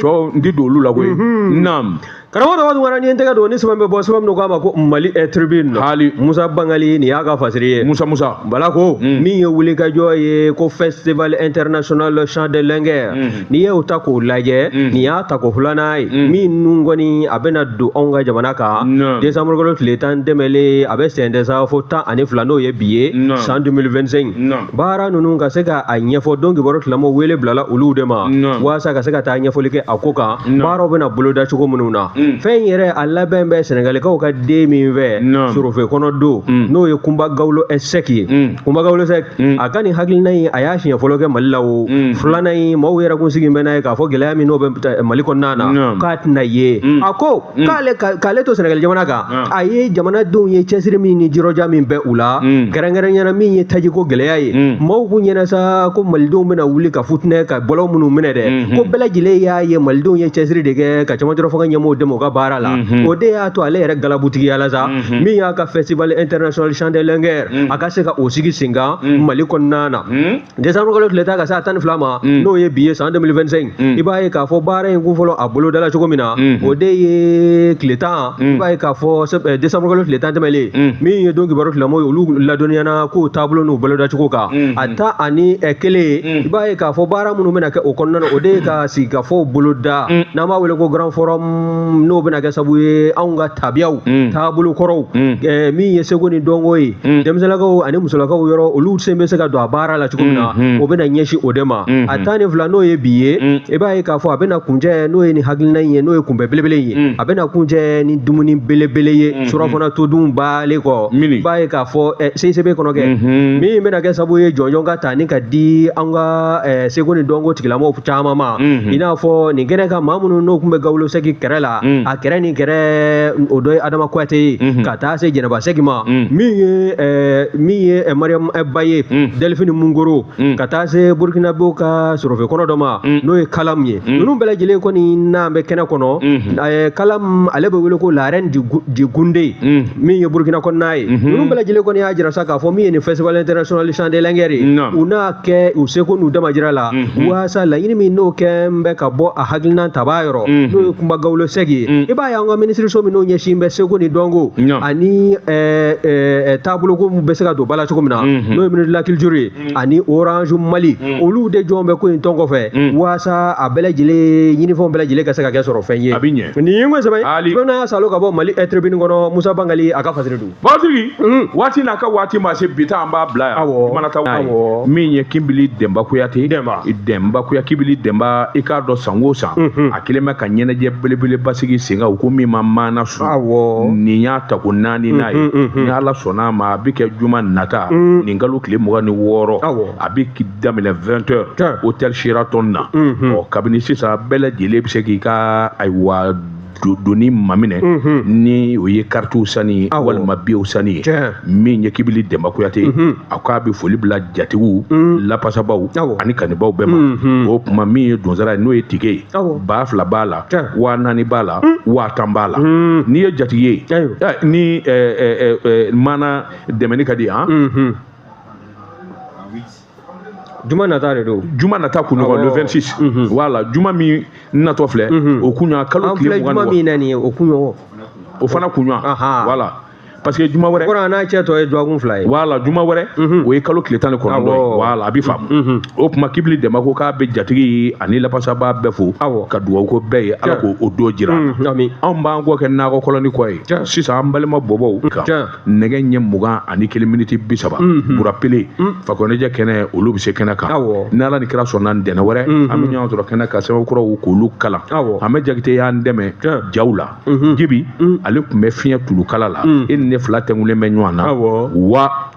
cɛw n ti don olu la koyi. Naam. Karamɔgɔ dɔgɔ Tunkara, ni ye n tɛgɛ don ni sɛbɛn bɛ bɔ, sɛbɛn min k'a ma ko Mali Tribune. Hali. Musa Bangali nin y'a ka fasiri ye. Musa. Bala ko min ye wulikajɔ ye ko Festival international Chant de Linguère, n'i y'o ta k'o lajɛ, nin y'a tako filanan ye min nun kɔni a bɛna don anw ka jamana kan décembre kalo tile 10 tɛmɛlen, a bɛ sɛn tɛ sa fo 12, n'o ye bi ye, san 2025. Baara ninnu ka se ka a ɲɛfɔ don kibaru tilamaw wele bilala olu de ma, walasa ka se ka taa ɲɛfɔli kɛ a ko kan, baaraw bɛna boloda cogo minnu na. Fɛn yɛrɛ a labɛn bɛ Sɛnɛgalikaw ka den min fɛ sorofe kɔnɔ don, n'o ye Kunba Gawlo Sɛki ye. Kunba Gawlo Sɛki a ka nin hakilina in, a y'a siɲɛ fɔlɔ kɛ Mali la o, filanan in maaw yɛrɛ kun sigi bɛ n'a ye k'a fɔ gɛlɛya min n'o bɛ Mali kɔnɔna na k'a tɛna ye. A ko k'ale to Sɛnɛgali jamana kan, a ye jamanadenw ye cɛsiri min ni jirɔja min bɛ u la, kɛrɛnkɛrɛnnenya min ye tajiko gɛlɛya ye. Maaw kun ɲɛna sa ko malidenw bɛna wuli ka futinɛ ka bɔlɔn minnu minɛ dɛ, ko bɛɛ lajɛlen y'a ye malidenw ye cɛsiri de kɛ ka cɛmancɛ fanga ɲɛmɔgɔw dɛmɛ u ka baara la. O de y'a to ale yɛrɛ galabutigiya la sa, min y'a ka Festival international Chant de Linguère, a ka se ka o sigi sen kan Mali kɔnɔna na décembre kalo tile 10 ka se a 12 ma, n'o ye bi ye, san 2025. I b'a ye k'a fɔ baara in kun fɔlɔ a bolodala cogo min na, o de ye tile 10, i b'a ye k'a fɔ décembre kalo tile 10 tɛmɛlen, min ye don kibaru tilamɔw ye, olu ladɔnniyana k'o taabolo n'u boloda cogo kan. A 11, i b'a ye k'a fɔ baara minnu bɛna kɛ o kɔnɔna na, o de ye ka sigikafɔw boloda, n'an b'a wele ko grand forum, n'o bɛna kɛ sababu ye anw ka tabiyaw taabolo kɔrɔw, min ye seko ni dɔnko ye, denmisɛnninlakaw ani musolakaw yɔrɔ, olu sen bɛ se ka don a baara la cogo min na, o bɛna ɲɛsin o de ma. A 12, n'o ye bi ye, i b'a ye k'a fɔ a bɛna kuncɛ, n'o ye nin hakilina in ye, n'o ye kunbɛ belebele ye, a bɛna kuncɛ ni dumuni belebele ye, surafana to dun baalen kɔ. I b'a ye k'a fɔ CICB kɔnɔ kɛ, min bɛna kɛ sababu ye jɔnjɔn ka ta ni ka di an ka seko ni dɔnko tigilamɔgɔw caman ma, i n'a fɔ nin kɛnɛ kan maa minnu n'o tun bɛ Gawlo Sɛki kɛrɛ la, a kɛrɛ ni kɛrɛ o dɔ ye Adama Kuyate ye, ka taa se Jɛnɛba Sɛki ma, min ye Mariam Ba ye, Delphine Mungoro, ka taa se Burkinabéw ka sorofe kɔnɔ dɔ ma, n'o ye Kalam ye. Ninnu bɛɛ lajɛlen kɔni n'an bɛ kɛnɛ kɔnɔ, Kalam ale bɛ wele ko la reine du Goundé, min ye Burkina kɔnɔna ye. Ninnu bɛɛ lajɛlen kɔni y'a jira sa k'a fɔ min ye nin Festival international Chant de Linguère ye, u n'a kɛ u seko n'u damajira la, walasa laɲini min n'o kɛ bɛ ka bɔ a hakilina tabaa yɔrɔ, n'o ye Kunba Gawlo Sɛki ye. I b'a ye an ka minisiriso min n'o ɲɛsin bɛ seko ni dɔnko ani taaboloko bɛ se ka don ba la cogo min na, n'o ye ministre de la culture ye, ani Orange Mali, olu de jɔn bɛ ko in tɔn kɔfɛ, walasa a bɛɛ lajɛlen ɲinifɛnw bɛɛ lajɛlen ka se ka kɛ sɔrɔ fɛn ye. Nin ye n ko sɛbɛn ye n'a salo ka bɔ Mali Tribune kɔnɔ, Musa Bangali a ka fasiri don. Batigi waati n'a ka waati ma se bi ta, an b'a bila yan. Mana taa min ye Kinbili Denba Kuyate, Denba Kuya, Kinbili Denba, i k'a dɔn san o san a kelen bɛ ka ɲɛnajɛ belebeleba sigi. sigi sen kan, u ko min ma maana su, nin y'a tako 4 n'a ye. Ni Ala sɔnna a ma, a bɛ kɛ juma nata nin kalo tile 26, a bɛ daminɛ 20 heures hôtel Sheraton na. Ɔ kabini sisan bɛɛ lajɛlen bɛ se k'i ka ayiwa doni maminɛ, ni o ye karitiw sanni ye walima biyew sanni ye. Min ye Kibili Denba Kuyate, a k'a bɛ foli bila jatigiw, lapasabaw ani kanibaw bɛɛ ma. O tuma min ye donsara ye, n'o ye tike ye, 2000 b'a la, 4000 b'a la, 10,000 b'a la. N'i ye jatigi ye, ni mana dɛmɛni ka di han. Juma nata de don. Juma nata kunɲɔgɔn, le 26. Voilà, juma min natɔ filɛ, o kunɲɔgɔn kalo tile 26. Juma min na nin ye, o kunɲɔgɔn. O fana kunɲɔgɔn. Voilà. Parce que juma wɛrɛ. Kɔrɔ n'a cɛ tɔ ye dɔgɔkun 2 ye. Voilà, juma wɛrɛ, o ye kalo tile 19 ye. Voilà, a bɛ faamu. O tuma Kibili Denba ko k'a bɛ jatigi ani lapasaba bɛɛ fo, ka dugawu ko bɛɛ ye, Ala k'o don jira. Anw b'an kɔ kɛ nakɔ kɔlɔni kɔ ye. Sisan an balima bɔbɔw kan, nɛgɛ ɲɛ 21 miniti 30, Burapele Fakɔnɛjɛ kɛnɛ, olu bɛ se kɛnɛ kan. Ni Ala ni kira sɔnna, ntɛnɛn wɛrɛ an bɛ ɲɔgɔn sɔrɔ kɛnɛ kan, sɛbɛn kuraw k'olu kalan. Ahmed Jakite y'an dɛmɛ jaw la. Jibi ale tun bɛ fiɲɛ tulukala la. E ni ne fila tɛnkulen bɛ ɲɔgɔn na. Wa